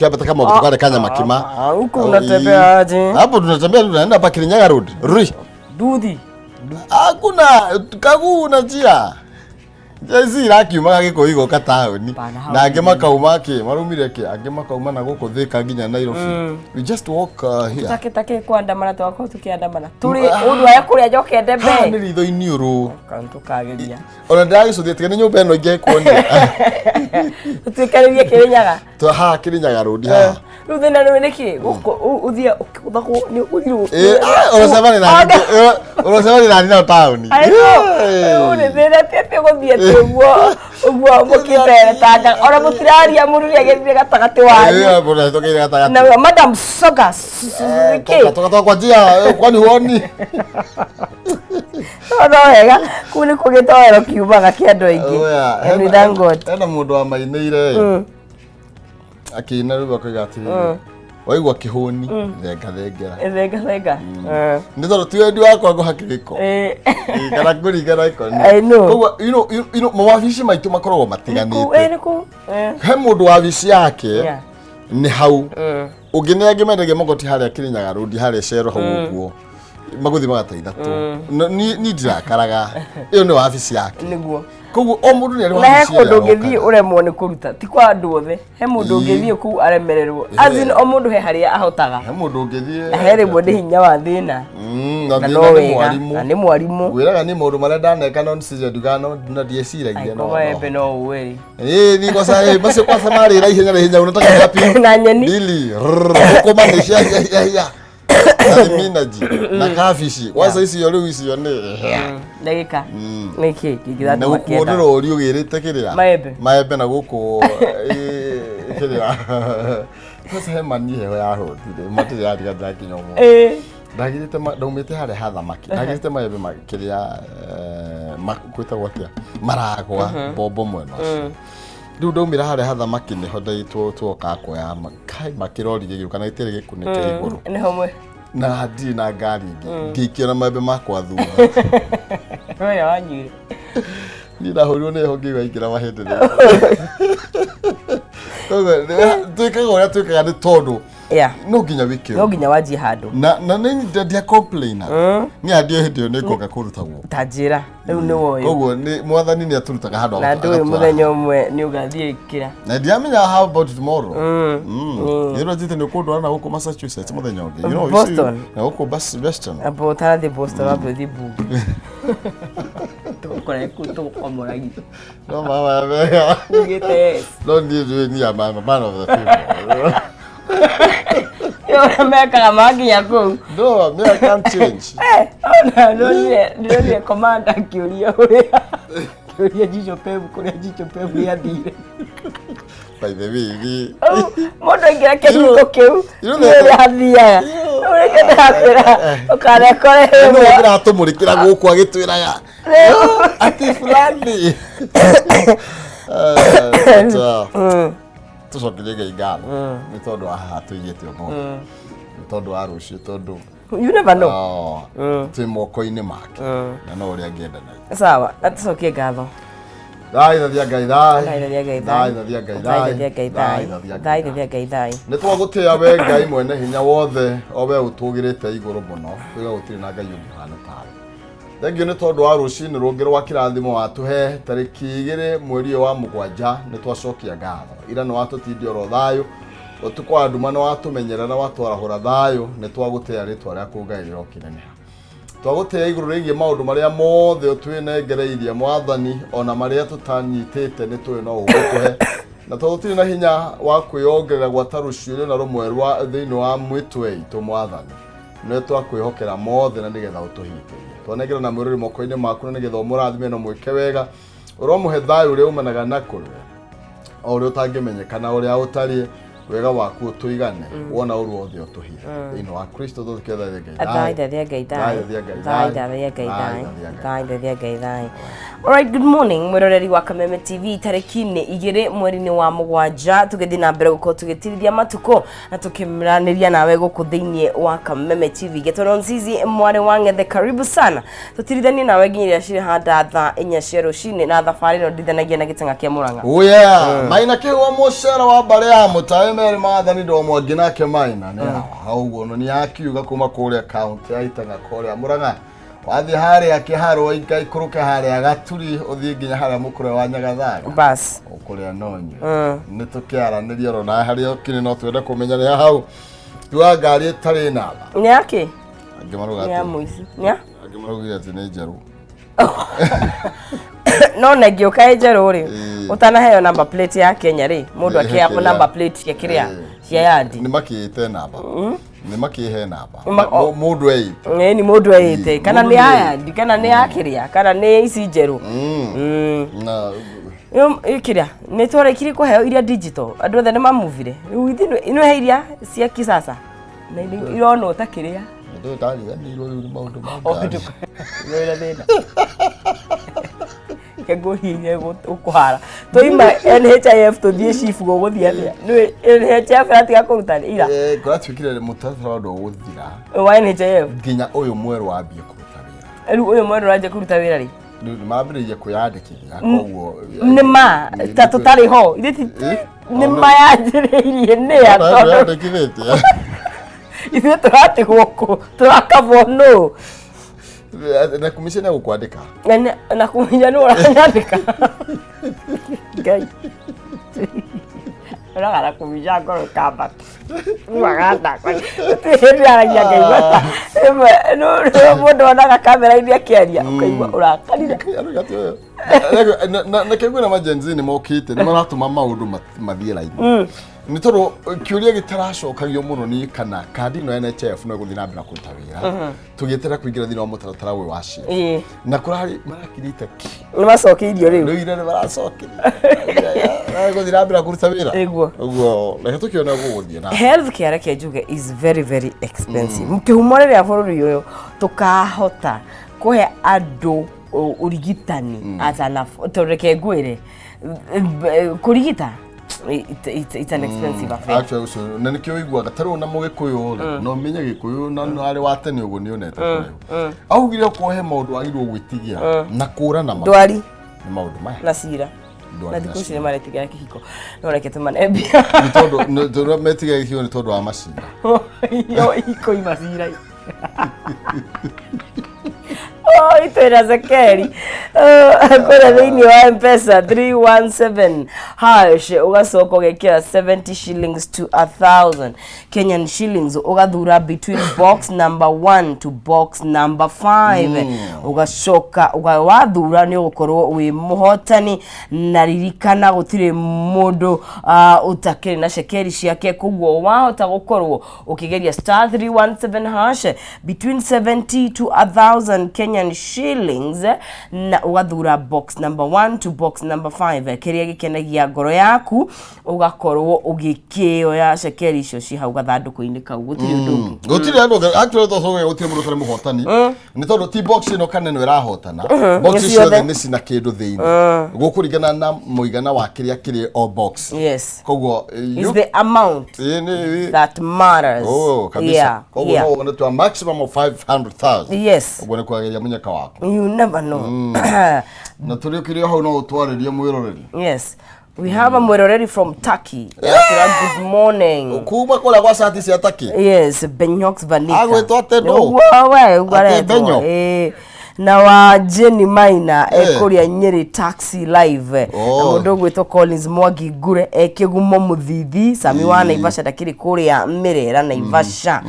Kiambata kama oh, kanya makima. Ah, huku unatembea aje? Hapo tunatembea, tunaenda hapa Kirinyaga Road. Rui. Duthi. Hakuna kagu na njia. Njia ici irakiumaga gĩkũ igoka taũni Pana, hau na angĩ makauma kĩ maraumire kĩ angĩ makauma na gũkũ Thika nginya Nairobi. We just walk here. Take take kuandamana, twakorwo tukiandamana turi undu aya kuria njoke Haha ndembe nĩ ritho-inĩ ũrũ. Kantukageria. Ona ndĩragĩcũthia tiga nĩ nyũmba ĩno ingĩkuonia. Tutuikanirie Kirinyaga. Haha Kirinyaga Road haha. Rĩu thĩna nĩ nĩkĩ gũkũ ũthiĩ ũkĩgũthagwo nĩ ũthirwo. Ũracemania na ũracemania na nina taũni. Rĩu nĩ thĩna ti atĩ gũthiĩ atĩ ũguo ũguo mũkĩteretanga ona mũtiraria mũndũ nĩ agethire gatagatĩ wanyu. Mũratũkĩire gatagatĩ. Na madam soga kĩ. Toka toka kwa njia, kwani huoni? No wega kũu nĩ kũ gĩtoero kiumaga kĩa andũ aingĩ. Oya, And we thank God. Hena mũndũ wamainĩire akĩina rĩu akoiga atĩrĩrĩ, waigua kĩhũni, thenga thengera. Thenga thenga. Nĩ tondũ ti wendi wakwa ngũhake gĩko kana ngũringana gĩko. I know. Koguo mawabici maitũ makoragwo Nĩ kũu matiganĩte. nĩ kũu. He mũndũ wabici yake nĩ hau, ũngĩ nĩ angĩ mendagia magoti harĩa Kirinyaga Road, harĩa cero hau ũguo magũthiĩ magata ithatũ. Niĩ ndirakaraga, ĩyo nĩ wabici yake. Nĩguo. Koguo o mũndũ nĩ arĩ Na he wabici kũndũ ĩrĩa ũngĩthiĩ arokaga. ũremwo nĩ kũruta, ti kwa andũ othe. He mũndũ ũngĩthiĩ kũu aremererwo, as in o mũndũ he harĩa ahotaga. He mũndũ ũngĩthiĩ. Na he rĩmwe nĩ hinya wa thĩna. Na Na thĩna no nĩ wega mwarimũ. Na nĩ mwarimũ. Ngwĩraga niĩ maũndũ marĩa ndaneka no nĩciria ndugaga no na ndieciragia no Angĩkorwo maembe no ũĩ. Ĩĩ niko sa basi kwa samari ra ihenya ra ihenya unataka ngapi? Na nyeni. Mbili. Rrrr, kũma nĩ cia ya ya ya. Na thibinaji na kabici. Kwanza icio rĩu icio nĩ Ndagĩka nĩkĩ na kĩngĩthatũ gũkũ makĩenda. nĩ rori ũgĩrĩte kĩrĩa Maembe. Maembe na gũkũ kĩrĩa kwanza he mani heho yahũtire matirĩ yatiga ndakinya ũmũthĩ. Ndagĩrĩte ndaumĩte harĩa ha thamaki, ndagĩrĩte maembe kĩrĩa kwĩtagwo atĩa, maragwa mbombo mwena ũcio. Rĩu ndaumĩra harĩa ha thamaki nĩho ndaitwo tuoka kuoya kai makĩrori gĩgĩũka na gĩtirĩ gĩkunĩke igũrũ. Nĩ hamwe. Na ndirĩ na ngari ĩngĩ, ngĩikio na maembe makwa thutha. Ũrĩa wanyuire. Niĩ ndahũrirwo nĩ heho ngĩigua ingĩra mahĩndĩ. Koguo twĩkaga ũrĩa twĩkaga nĩ tondũ no nginya wĩke No ũguo. nginya wanjie handũ. Na nĩ ndia complain nĩ andio hĩndĩ ĩyo nĩ ngoka kũruta guoko. Ta njĩra rĩu nĩ woyo. Koguo nĩ mwathani nĩ atũrutaga handũ Na ndũĩ agatwara. mũthenya ũmwe nĩ ũgathiĩ kĩra. Na ndiamenya how about tomorrow. Ĩro njĩte nĩ ũkũndwara na gũkũ Massachusetts mũthenya ũngĩ, you see, Boston. Na gũkũ Boston. Amba ũtarathiĩ Boston, wambe ũthiĩ bunge tũgũkora kũu tũgũkomoragi. No mama mega. Ugĩte yes. No niĩ ndũĩ niĩ am a man of the people. Ũrĩa mekaga makinya kũu. No, me, I can't change. Ona ndĩronire komanda akĩũria ũrĩa akĩũria Jicho Pevu kũrĩa Jicho Pevu yathire. By the way, ni Mũndũ aingĩra kĩhingo kĩu ũrĩa athiaga ũrĩa ndĩrakwĩra ũkanekore. Nĩ ũratũmũrĩkĩra gũkũ agĩtwĩraga atĩ fulani. But tũcokerie Ngai ngatho nĩ tondũ wa haha tũigĩte ũmũthĩ, nĩ tondũ wa rũciũ, tondũ You never know. Oh, twĩ moko-inĩ make na no ũrĩa angĩenda nayo. Sawa, na tũcokie ngatho. Thaithathia Ngai thai. Thaithathia Ngai thai. Thaithathia Ngai thai. Thaithathia Ngai thai. Thaithathia Ngai. Thaithathia Ngai thai. Nĩ twagũtĩĩa we Ngai mwene hinya wothe, o we ũtũgĩrĩte igũrũ mũno, tũiga gũtirĩ na Ngai ũngĩ ũhana tawe. Thengiũ nĩ tondũ wa rũcinĩ rũngĩ rwa kĩrathimo watũhe tarĩki 2 mweri ũyũ wa 7. Nĩ twacokia ngatho. Ira nĩ watũtindia oro thayũ, ũtukũ wa nduma nĩ watũmenyerera na watwarahũra thayũ. Nĩ twagũtĩĩa, rĩtwa rĩaku Ngai rĩrokĩneneha. Twagũtĩĩa igũrũ rĩgiĩ maũndũ marĩa mothe ũtwĩnengereirie mwathani, ona marĩa tũtanyitĩte nĩ tũĩ no ũgũtũhe, na tondũ tũtirĩ na hinya wa kwĩyongerera gwata rũcuĩrĩ na rũmwe rwa thĩinĩ wa mĩtwe itũ, mwathani nĩ twakwĩhokera mothe na nĩgetha ũtũhingĩrie. Twanengera na mwĩrĩrĩ moko-inĩ maku na nĩgetha ũmũrathime na mwĩke wega, ũromũhe thayũ ũrĩa umanaga na kũrĩ o ũrĩa ũtangĩmenyeka na ũrĩa ũtariĩ. Wega waku ũtũigane, wona ũru wothe ũtũhithe. Thĩinĩ wa Kristo tũthikĩrĩria Ngai thayũ. Thaithathia Ngai thai. Thaithathia Ngai thai. Thaithathia Ngai thai. Thaithathia Ngai. Thaithathia Ngai thai. Alright, good morning mwĩroreri wa Kameme TV. Tarĩki nĩ 2 mweri-inĩ wa 7, tũgĩthiĩ na mbere gũkorwo tũgĩtirithia matukũ na tũkĩranĩria nawe gũkũ thĩinĩ wa Kameme TV. Getoro Nzizi mwarĩ wa Ng'ethe, karibu sana tũtirithanie nawe nginya iria cirĩ handa thaa 4 cia rũcinĩ, na thabarĩ ĩno ndithanagia na gĩtang'a kĩa Mũrang'a. Oh yeah, maina kĩhũa mũcere wa mbarĩ ya mũtawe. Merĩ Maathani Ndomwangi nake Maina nĩ haha ũguo no nĩ akiuga kuma kũrĩa kaunti ya Itang'a kũrĩa Murang'a wathiĩ harĩa Kĩharũ ikũrũke harĩa Gaturi ũthiĩ nginya harĩa mũkũrwe wa Nyagathaga Bas. Ũkũrĩa no nyue nĩ tũkĩaranĩria oro na harĩa ũkĩrĩ no twende kũmenya nĩ hau tuga ngari ĩtarĩ namba. Nĩ yake? Angĩ marauga Nĩ ya atĩ mũici. Nĩ ya? Angĩ maraugire atĩ nĩ njerũ. No na ngĩũka ĩ njerũ rĩ, ũtanaheo number plate ya Kenya rĩ, mũndũ Ĩĩ, akĩheagwo kĩrĩa. number plate cia kĩrĩa cia yandi. Nĩ makĩte namba, nĩ makĩhe namba. Mũndũ eite. Ĩĩ, ni mũndũ eĩte kana Mũndũ nĩ ya nĩ- yandi kana nĩ ya kĩrĩa kana nĩ ici njerũ. Na Rĩu kĩrĩa nĩ twarĩkirie kũheo iria digital, andũ othe nĩ mamuvire rĩu ithuĩ ino he iria cia kisasa na ironwo ta kĩrĩa. Ndå ndariganĩirwo rĩu nĩ maũndũ ma O ngari. Wĩna thĩna ke ngũhihinya ũkũhara twaima NHIF tũthiĩ SHIF gũgũthiĩ atĩa? Nĩ NHIF ĩratiga kũruta ira. Eh, kũratuĩkire mũtaratara wa ndũgũthira wa NHIF nginya ũyũ mwerũ wambie kũruta wĩra. Rĩu ũyũ mwerũ ũranjia kũruta wĩra rĩ? Rĩu nĩ mambĩrĩirie kwĩyandĩkithia, koguo Nĩ ma ta tũtarĩ ho ithuĩ nĩ ma yanjĩrĩirie nĩ ya tondũ yandĩkithĩtie. Ithuĩ tũratigwo kũ tũrakabwo nũ? Na commission ya gũkwandĩka. Na kũmenya nĩ ũranyandĩka Ngai ũragara kũmija ngoro ĩkambata maganda hĩndĩ aragia ngaigua ta rĩmwe mũndũ onaga kamera-inĩ akĩaria ũkaigua ũrakarire. Na kĩguo na ma Gen Z nĩ mokĩte nĩ maratũma maũndũ mathiĩ raini nĩ tondũ kĩũria gĩtaracokagio mũno nĩ kana kandi ĩno ya NHIF no ĩgũthiĩ na mbere na kũruta wĩra tũgĩeterera kũingĩra thĩinĩ wa mũtaratara ũyũ wa SHIF. Na kũrarĩ marakirĩte ki. Nĩ macokeirio rĩu. Rĩu ira nĩ maracokeria gũthiĩ na mbere na kũruta wĩra. Ũguo reke tũkĩone gũgũthiĩ na Healthcare, reke njuge, is very very expensive. Kĩhumo rĩrĩa bũrũri ũyũ tũkahota kũhe andũ ũrigitani at an tondũ reke ngwĩre, kũrigita it's an expensive affair. Actually ũcio na nĩkĩo ũiguaga ta rĩu na mũgĩkũyũ rĩ, no menye gĩkũyũ na no arĩ wa tene ũguo nĩ onete kũraihu augire okorwo he maũndũ wagĩrĩirwo gwĩtigĩra na kũra na Ndwari nĩ maũndũ maya. Na cira. Ndwari. Na Na thikũ ici cira. nĩ maretigĩra kĩhiko, no reke tũmane mbia. Nĩ tondũ tondũ metigĩra gĩkĩo nĩ tondũ wa macira. Yo iko imacira. Oh, itwĩra Zekeri kũrĩa thĩinĩ wa Mpesa 317 hash, ũgacoka ũgekĩra 70 shillings to 1000 Kenyan shillings, ũgathura between box number 1 to box number 5, ũgacoka wathura nĩ ũgũkorwo wĩ mũhotani. Na ririkana gũtirĩ mũndũ ũtakĩrĩ na cekeri ciake, koguo wahota gũkorwo ũkĩgeria star 317 hash between 70 to 1000 Kenyan shillings na ũgathura box number 1 to box number 5, kĩrĩa gĩkenagia ngoro yaku ũgakorwo ũgĩkĩoya cekeri icio ci hau gathandũkũ-inĩ kau. Gũtirĩ ũndũ ũngĩ. Gũtirĩ andũ actually tũcoke gũtirĩ mũndũ ũtarĩ mũhotani nĩ tondũ ti box ĩno kana ĩno ĩrahotana, box Nĩ ciothe ciothe. nĩ cina kĩndũ thĩinĩ gũkũringana na mũigana wa kĩrĩa kĩrĩ o box. Koguo Is the amount that matters. Oh, kabisa. Koguo no wone to a maximum of 500,000. Ũguo nĩ kwagĩria mũnyaka waku. You never know. Na tũrĩ ũkĩrĩ o hau no ũtwarĩrie mwĩroreri. Yes, we have a mwĩroreri from Turkey. Aratwĩra good morning. Kuma kũrĩa gwa cati cia Turkey. Yes, Benyox Vanika. Agwĩtwo atĩ ndũ? Ũguo we, ũguo Atĩ aretwo. Benyo? Ĩĩ. Na wa Jenny Maina ekũrĩa Nyeri Taxi Live. Na mũndũ ũgwĩtwo Collins Mwangi Ngure e Kĩgumo Mũthithi, Sami wa Naivasha ndakĩrĩ kũrĩa Mĩrera Naivasha.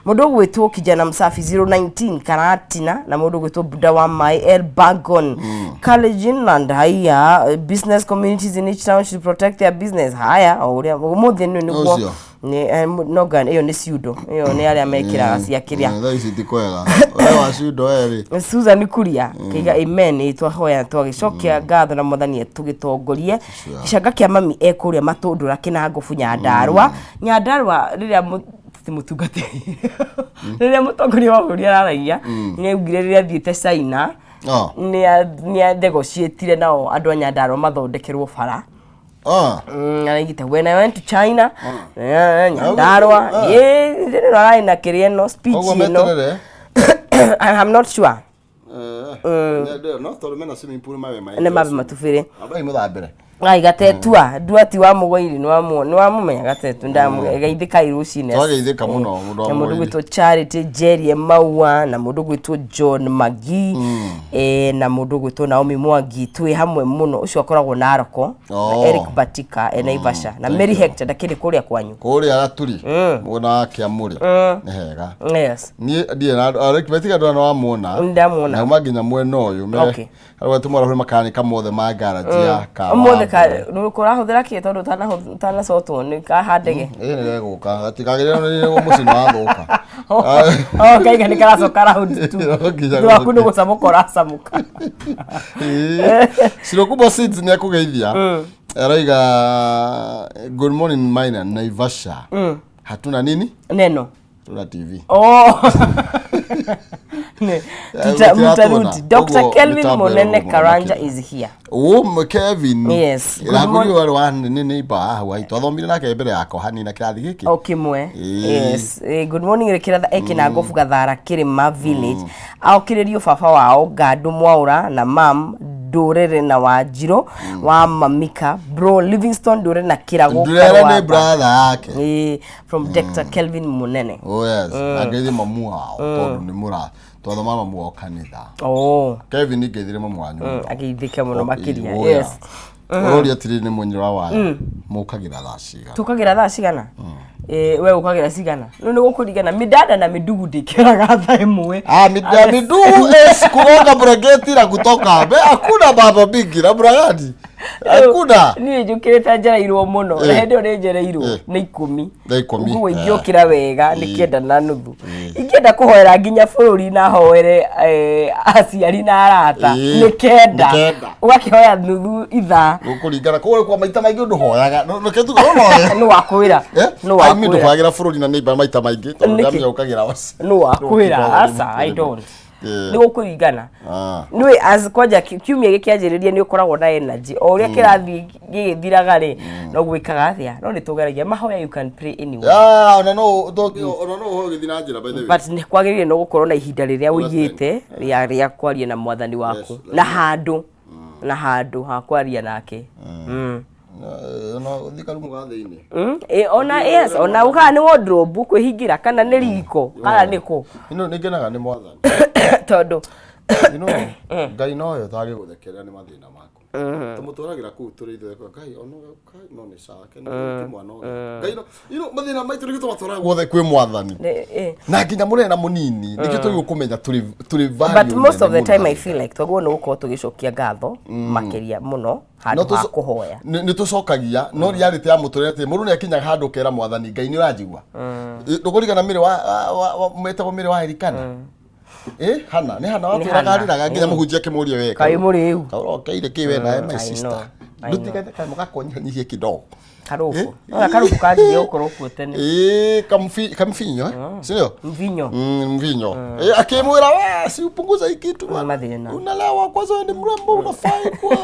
Mũndũ ũgwĩtwo Kijana Msafi 019 Karatina na mũndũ ũgwĩtwo Buda wa Mai El Bagon. College Inland haya, business communities in each town should protect their business. Haya, o ũrĩa ũmũthĩ nĩ nĩguo Ũcio. Nĩ no ngani ĩyo nĩ ciundo ĩyo nĩ arĩa mekĩraga cia kĩrĩa. Thaa ici ti kwega ũrĩa wa ciundo erĩ. Susan Kuria kĩiga amen, ĩ twahoya twagĩcokia ngatho na Mwathani tũgĩtongorie. Gĩcanga kĩa mami ekũrĩa Matũndũra Kĩnangobu Nyandarua. Nyandarua rĩrĩa ti mũtungatĩri, rĩrĩa mũtongoria wa bũrũri araragia nĩ augire rĩrĩa athiĩte China nĩ anegotiatire nao andũ a Nyandarua mathondekerwo bara. Araigite when I went to China, Nyandarua ĩ ararĩ na kĩrĩa ĩno speech Koguo ĩno. meterere. I am not sure. No tondũ mena swimming pool mawe maĩ. Nĩ mabe matubĩre. Ambai mũthambĩre. Ai gatetua nduati wa mũgwairi nĩ wamũmenya gatetu ndageithĩkai rũcinĩ. Twageithĩka mũno mũndũ wa Na mũndũ Mũgwairi. gwĩtwo Charity Jerry Maua na mũndũ gwĩtwo John Magi na mũndũ gwĩtwo Naomi Mwangi, twĩ hamwe mũno, ũcio akoragwo Naroko na Oh. Eric Batika e Naivasha na Thank Mary you. Hector ndakĩrĩ kũrĩa kwanyu. Kũrĩa Gaturi mwena wa Kĩamũrĩ nĩ hega. Yes. Niĩ ndirĩ na andũ Betika ndona wamuona. Ndamuona. Nauma nginya mwena ũyũ me Okay. harĩa tũmara makanika mothe ma garage ya ka Ũmũthĩ ka ũrahũthĩra kĩ tondũ ũtanacotwo nĩ kaha ndege? Ĩ nĩ gegũka gatikagĩrĩra nĩ mũciĩ nĩ wathũka. Oh, kaiga nĩ karacoka round two. No nginya Waku nĩ gũcoke. gũcamũka ũracamũka. Sirokubo Seeds nĩ akũgeithia, araiga good morning Maina Naivasha, hatuna nini? Neno. Tuna TV. Oh. Gũtiratũna. Mtarudi. Dr. Ũguo Kelvin mĩtambo Munene ĩrorwo Karanja makĩria. is here. Ũũ Kevin. Yes. Good Hakuri morning. warĩ wa nĩ neighbor hau haitũ, athomire nake mbere yakwa hanini kĩrathi gĩkĩ. O kimwe. Ĩĩ. Yes. Good morning Rĩkĩratha Ekinango Gathara Kĩrĩma Village. Aokĩrĩrio baba wao Ngandũ Mwaũra na mam Ndũrĩrĩ na Wanjirũ wa Mamika bro Livingston Ndũrĩrĩ na Kĩrago Ndurere nĩ Karwamba. brother yake. From Dr. Kelvin Munene. Oh yes. Na ngeithie mamu wao tondũ nĩ mũra twathoma mamu wao kanitha. Oh. Kevin, ngeithire mamu wanyu mũno. Ageithĩke mũno makĩria. Oh, yeah. Yes. Ũroria atĩrĩrĩ, nĩ mũnyĩra wa waya mũkagĩra thaa cigana? Tũkagĩra thaa cigana? We ũkagĩra cigana? Rĩu nĩ gũkũringana midada na midugu ndĩkĩraga thaa ĩmwe. Ah, midugu es kugonga brangeti na kutoka. Hakuna baba mingi na bragadi. Hakuna. Niĩ njũkĩrĩte njereirwo mũno na hĩndĩ ĩyo nĩ njereirwo nĩ 10. Nĩ 10. Ũguo ingĩũkĩra wega nĩ 9:30, ingĩenda kũhoera nginya bũrũri na hoere aciari na arata nĩ 9. Nĩ 9. Ũgakĩhoya nuthu ithaa. Gũkũringana kũrĩ kwa maita maingĩ ndũhoyaga. Reke tuge ũnoya. Nĩ wakwĩra. Nĩ I mean wakwĩra. ndũhoyagĩra bũrũri na neighbor maita maingĩ tondũ Nĩkĩ? ndamenya ũkagĩra waci. Nĩ wakwĩra, aca, I don't. Nĩ gũkũringana. Nĩ as kwanja kiumia gĩkĩanjĩrĩria nĩ ũkoragwo na energy, o ũrĩa kĩrathiĩ gĩgĩthiraga rĩ, no gwĩkaga atĩa, no nĩ tũgeragia mahoya, you can pray anywhere. Ah, ona no ũhoe ũgĩthiĩ na njĩra, by the way. But nĩ kwagĩrĩire no gũkorwo na ihinda rĩrĩa ũigĩte rĩa kwaria na mwathani waku na handũ ha kwaria nake. Ona ũthiĩ karumu ga thĩinĩ. Ona yes, ona ũkaga nĩ wardrobe kwĩhingĩra kana nĩ riko kana nĩ kũ. Nĩ ngenaga nĩ mwathani. Tondũ Ngai nowe ũtangĩgũthekerera nĩ mathĩna maku. Tũmũtwaragĩra kũu tũrĩ ithuĩ Ngai ona Ngai no nĩ sawa ke nĩ mwana ũyũ. Ngai no mathĩna maitũ nĩkĩo tũmatwaraga guothe kwĩ mwathani. Na nginya mũnene na mũnini nĩkĩo tũgĩũka kũmenya tũrĩ value But most of nene the time mũno. I feel like twagĩrĩirwo nĩ gũkorwo tũgĩcokia ngatho makĩria mũno No handũ ha kũhoya. Nĩ tũcokagia, no reality ya mũtũrĩre atĩ mũndũ nĩ akinyaga handũ ũkera mwathani Ngai nĩ ũranjigua. Ndũkũririkana mĩrĩ wa metagwo mĩrĩ wa Elikana? Hana nĩ Hana watũraga Hana. arĩraga nginya mũhunjia akĩmũria we. Kaĩ mũrĩu. Kaũrokeire kĩ we nawe my I sister? know, I know. Ndũtigane kaĩ mũgakonyihanyihie kidogo. Karubu ona karubu kanginya gũkorwo kuo tene. Kamfinyo eh? Sindio? Mvinyo. Mvinyo. Akimwira we si upunguza hii kitu bwana. Mathĩna. Unalewa kwanza, wewe ni mrembo unafai kuwa.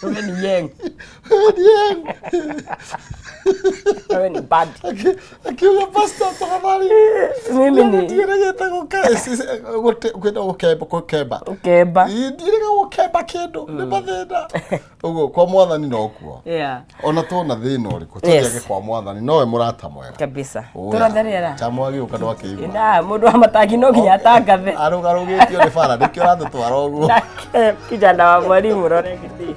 Wewe ni yeng. Wewe ni yeng. Wewe ni bad. Akiuga pastor tafadhali. Mimi ni Ndirigite kwenda gũkemba gũkemba. Ukemba. Ndirĩga gũkemba kĩndũ nĩ mathĩna. Ũguo kwa mwathani nokuo. Ona tuona thĩna ũrĩkũ tũthiage kwa mwathani nowe mũrata mwega. Kabisa. Oya. Tũratherera. Chama agĩũka ndwakĩigua. Na mũndũ wa matangi no nginya atangathe. Arũgarũgĩtio nĩ bara nĩkĩo ũratũtwara ũguo. Nake kijana wa mwalimu rore gĩtĩ.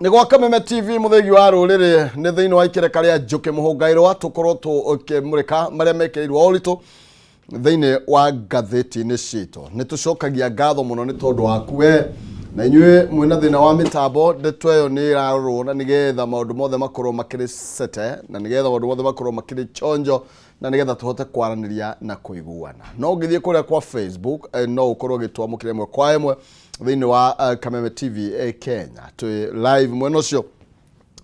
Nĩ gwa Kameme TV, mũthĩgi wa rũrĩrĩ, nĩ thĩinĩ wa ikereka rĩa Njũkĩ Mũhũngairwa, tũkorwo tũkĩmũrĩka marĩa mekĩrĩirwo ũritũ thĩinĩ wa ngathĩti-inĩ citũ. Nĩ tũcokagia ngatho mũno nĩ tondũ waku we na inyuĩ mwĩna thĩna wa mĩtambo. Ndeto ĩyo nĩ ĩrarorwo na nĩgetha maũndũ mothe makorwo makĩrĩ sete, na nĩgetha maũndũ mothe makorwo makĩrĩ chonjo, na nĩgetha tũhote kwaranĩria na kũiguana. No ũngĩthiĩ kũrĩa kwa Facebook, no ũkorwo ũgĩtwamũkĩra ĩmwe kwa ĩmwe thĩinĩ wa Kameme TV Kenya, twĩ live mwena ũcio.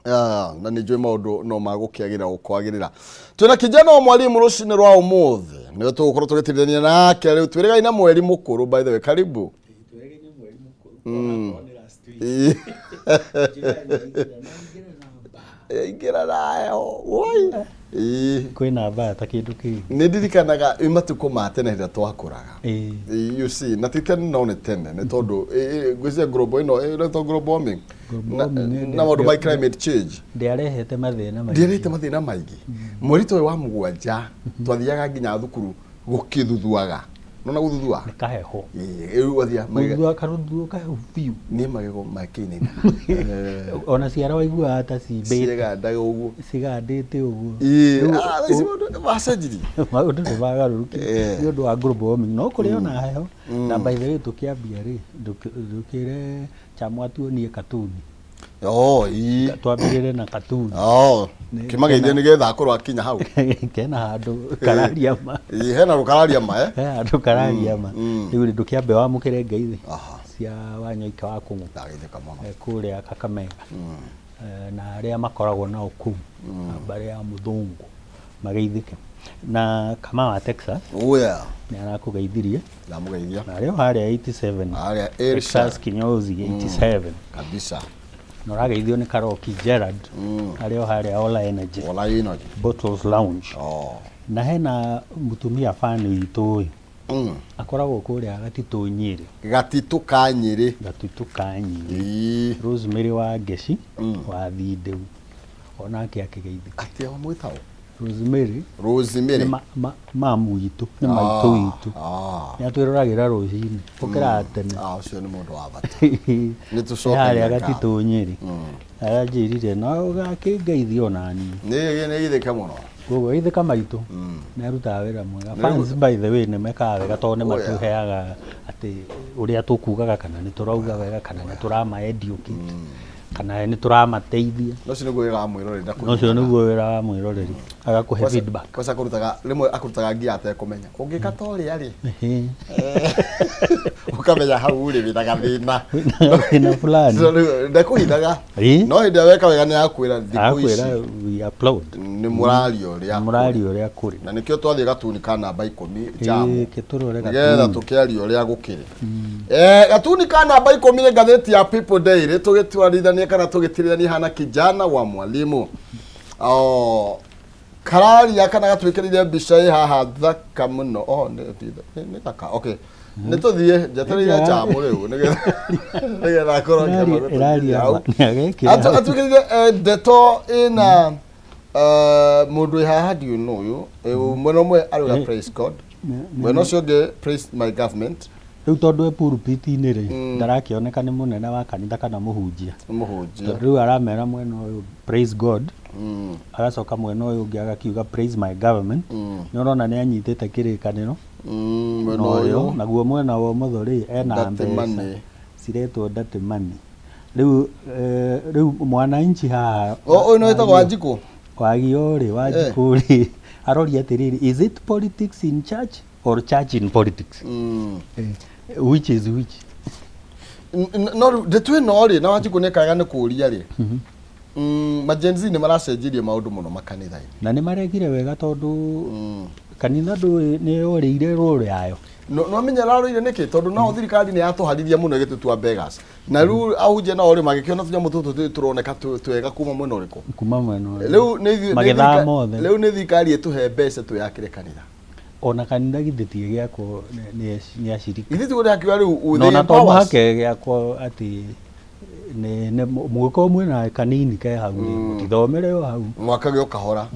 Na nĩ njũĩ maũndũ no magũkĩagĩra gũkwagĩrĩra. Twĩna kijana wa mwalimu rũcinĩ rwa ũmũthĩ, nĩwe tũgũkorwo tũgĩtirithania nake rĩu. Twĩrĩgai na mweri mũkũrũ, by the way, karibu. Ingĩra nayo woi. Ĩĩ. Kwĩna mbaya ta kĩndũ kĩngĩ. Nĩ ndirikanaga ĩ matukũ ma tene rĩrĩa twakũraga. You see, na ti tene no nĩ tene, nĩ tondũ ngwĩciria global ĩno ĩretwo global warming. Global warming na maũndũ ma climate change. Ndĩarehete mathĩna maingĩ. Ndĩarehete mathĩna maingĩ. Mweri ta ũyũ wa 7 twathiaga nginya thukuru gũkĩthuthuaga. Nona gũthuthua? Nĩ kaheho. Ĩĩ, rĩu wathia magego. Gũthuthuaga karũthuo kahehu biũ. Nĩ magego makĩinainaga. Ona ciara waiguaga ta cimbĩte. Ciegandaga ũguo. Cigandĩte ũguo. Ĩĩ, ah, thaa ici maũndũ macenjirie. Maũndũ nĩ magarũrũkire nĩ ũndũ wa global warming, no kũrĩ ona heho. Na by the way, tũkĩambia rĩ, ndũkĩre Chamwa tuonie katuni. Oh, ii. Twambĩrĩre na katuni. Oh, kĩmageithie nĩgetha akorwo akinya hau. Kena handũ kararia ma. Ĩĩ, hena rũkararia ma, eh? He handũ kararia ma. Rĩu rĩ, ndũkĩambe wamũkĩre ngeithi cia Wanyoike wa Kũng'ũ. Ndageithĩka mũno. Kũrĩa Kakamega. Na arĩa makoragwo nao kũu, mbarĩ ya mũthũngũ mageithĩke. Na Kamau wa Texas. Oh yeah. Nĩ arakũgeithirie. Ndamũgeithia. Na arĩ o harĩa 87. Harĩa Texas Kinyozi 87. Kabisa. Na ũrageithio nĩ Karoki Gerard. Arĩ o harĩa Ola Energy. Ola Energy. Bottles Lounge. Oh. Na hena mũtumia fan witũ ĩ. Akoragwo kũrĩa Gatitũ Nyĩrĩ. Gatitũ ka Nyĩrĩ. Gatitũ ka Nyĩrĩ. Rosemary wa Ngeci wa Thindĩu. Onake akĩgeithĩka. Atĩa wamwĩta ũ? Rosemary. Rosemary. Nĩ mamu witũ, nĩ maitũ witũ. Nĩ atwĩroragĩra rũcinĩ, ũkĩraga tene. Ah, ũcio nĩ mũndũ wa bata. Nĩ tũcokagia Harĩa ngatho. Gatitũ Nyĩrĩ. Aranjĩrire no ũgakĩngeithia ona niĩ. Nĩ geithĩke mũno. Koguo geithĩka maitũ. Nĩ arutaga wĩra mwega. Fans, by the way, nĩ mekaga wega tondũ nĩ matũheaga atĩ ũrĩa tũkugaga, kana nĩ tũrauga wega, kana nĩ tũrama educate, kana nĩ tũramateithia. No ũcio nĩguo wĩra wa mwĩroreri na Na ũcio nĩguo wĩra wa mwĩroreri, agakũhe feedback. Kwanza akũrutaga rĩmwe, akũrutaga ngia atekũmenya. Ũngĩka ta ũrĩa rĩ, ũkamenya hau rĩ wĩna gathĩna. Wĩna fulani. So, rĩu, ndakũhithaga. No hĩndĩ ĩrĩa weka wega nĩ akwĩra thikũ ici. Akwĩra we applaud. Nĩ mũraria ũrĩa. Mũraria ũrĩa kũrĩ. Na nĩkĩo twathiĩ gatuni ka namba 10 jamu. Kĩtũrore nĩgetha gatuni. tũkĩaria ũrĩa gũkĩrĩ. Gatuni ka namba 10 nĩ ngathĩti ya People Daily, tũgĩtwarithania kana tũgĩtirithania hana kijana wa mwalimu. Oh, kararia kana gatwĩkĩrĩire mbica ĩ haha thaka mũno. Oh, nĩ thaka. Okay. Nĩ tũthiĩ njetereire jamu rĩu nĩgetha akorwo akĩamba Ĩraria gũtũkinyia hau. ma. Nĩagekĩra hau. Atwĩkĩrĩire ndeto ĩna mũndũ wĩ haha, ndiũĩ nũ ũyũ. Mwena ũmwe arauga "Praise God", mwena ũcio ũngĩ "Praise my government". Rĩu tondũ e pulpit-inĩ rĩ, ndarakĩoneka nĩ mũnene wa kanitha kana mũhunjia. Nĩ mũhunjia. Tondũ rĩu aramera mwena ũyũ "Praise God", agacoka mwena ũyũ ũngĩ agakiuga "Praise my government". Nĩ ũrona nĩ anyitĩte kĩrĩkanĩro Mwena na ũrĩo, ũyũ naguo mwena wa ũmotho rĩ, ena Dirty mbeca money. ciretwo dirty money. Rĩu rĩu mwananchi haha Ũyũ nĩ wĩtagwo Wanjikũ. Wagio rĩ, Wanjikũ rĩ, aroria atĩrĩrĩ, is it politics in church or church in politics? Which is which? No rĩu ndeto ĩno rĩ, na Wanjikũ nĩ kaga nĩ kũria rĩ, ma Gen Z nĩ maracenjirie maũndũ mũno makanitha-inĩ. Na nĩ marekire wega tondũ kanitha ndũĩ nĩ yorĩire role yayo. No menya rarũire nĩkĩ? Tondũ nao thirikari nĩ yatũhariria mũno ĩgĩtũtua beggars, na rĩu ahunjia nao rĩ, magĩkĩona tũnyamũ tũtũ tũroneka twega kuma mwena ũrĩkũ? Kuma mwena ũrĩkũ? Rĩu nĩ ithuĩ- nĩ Magĩthama thirika- othe. Rĩu nĩ thirikari ĩtũhe mbeca twĩyakĩre kanitha. Ona kanitha githĩ ti gĩakwo nĩ acirika? Ithuĩ tiguo ndĩrakiuga rĩu Na ona they to empower us. mũhaka gĩakwo atĩ nĩ mũgĩkorwo mwĩna kanini ke hau rĩ, mũtithomere o hau. Mwakage o kahora.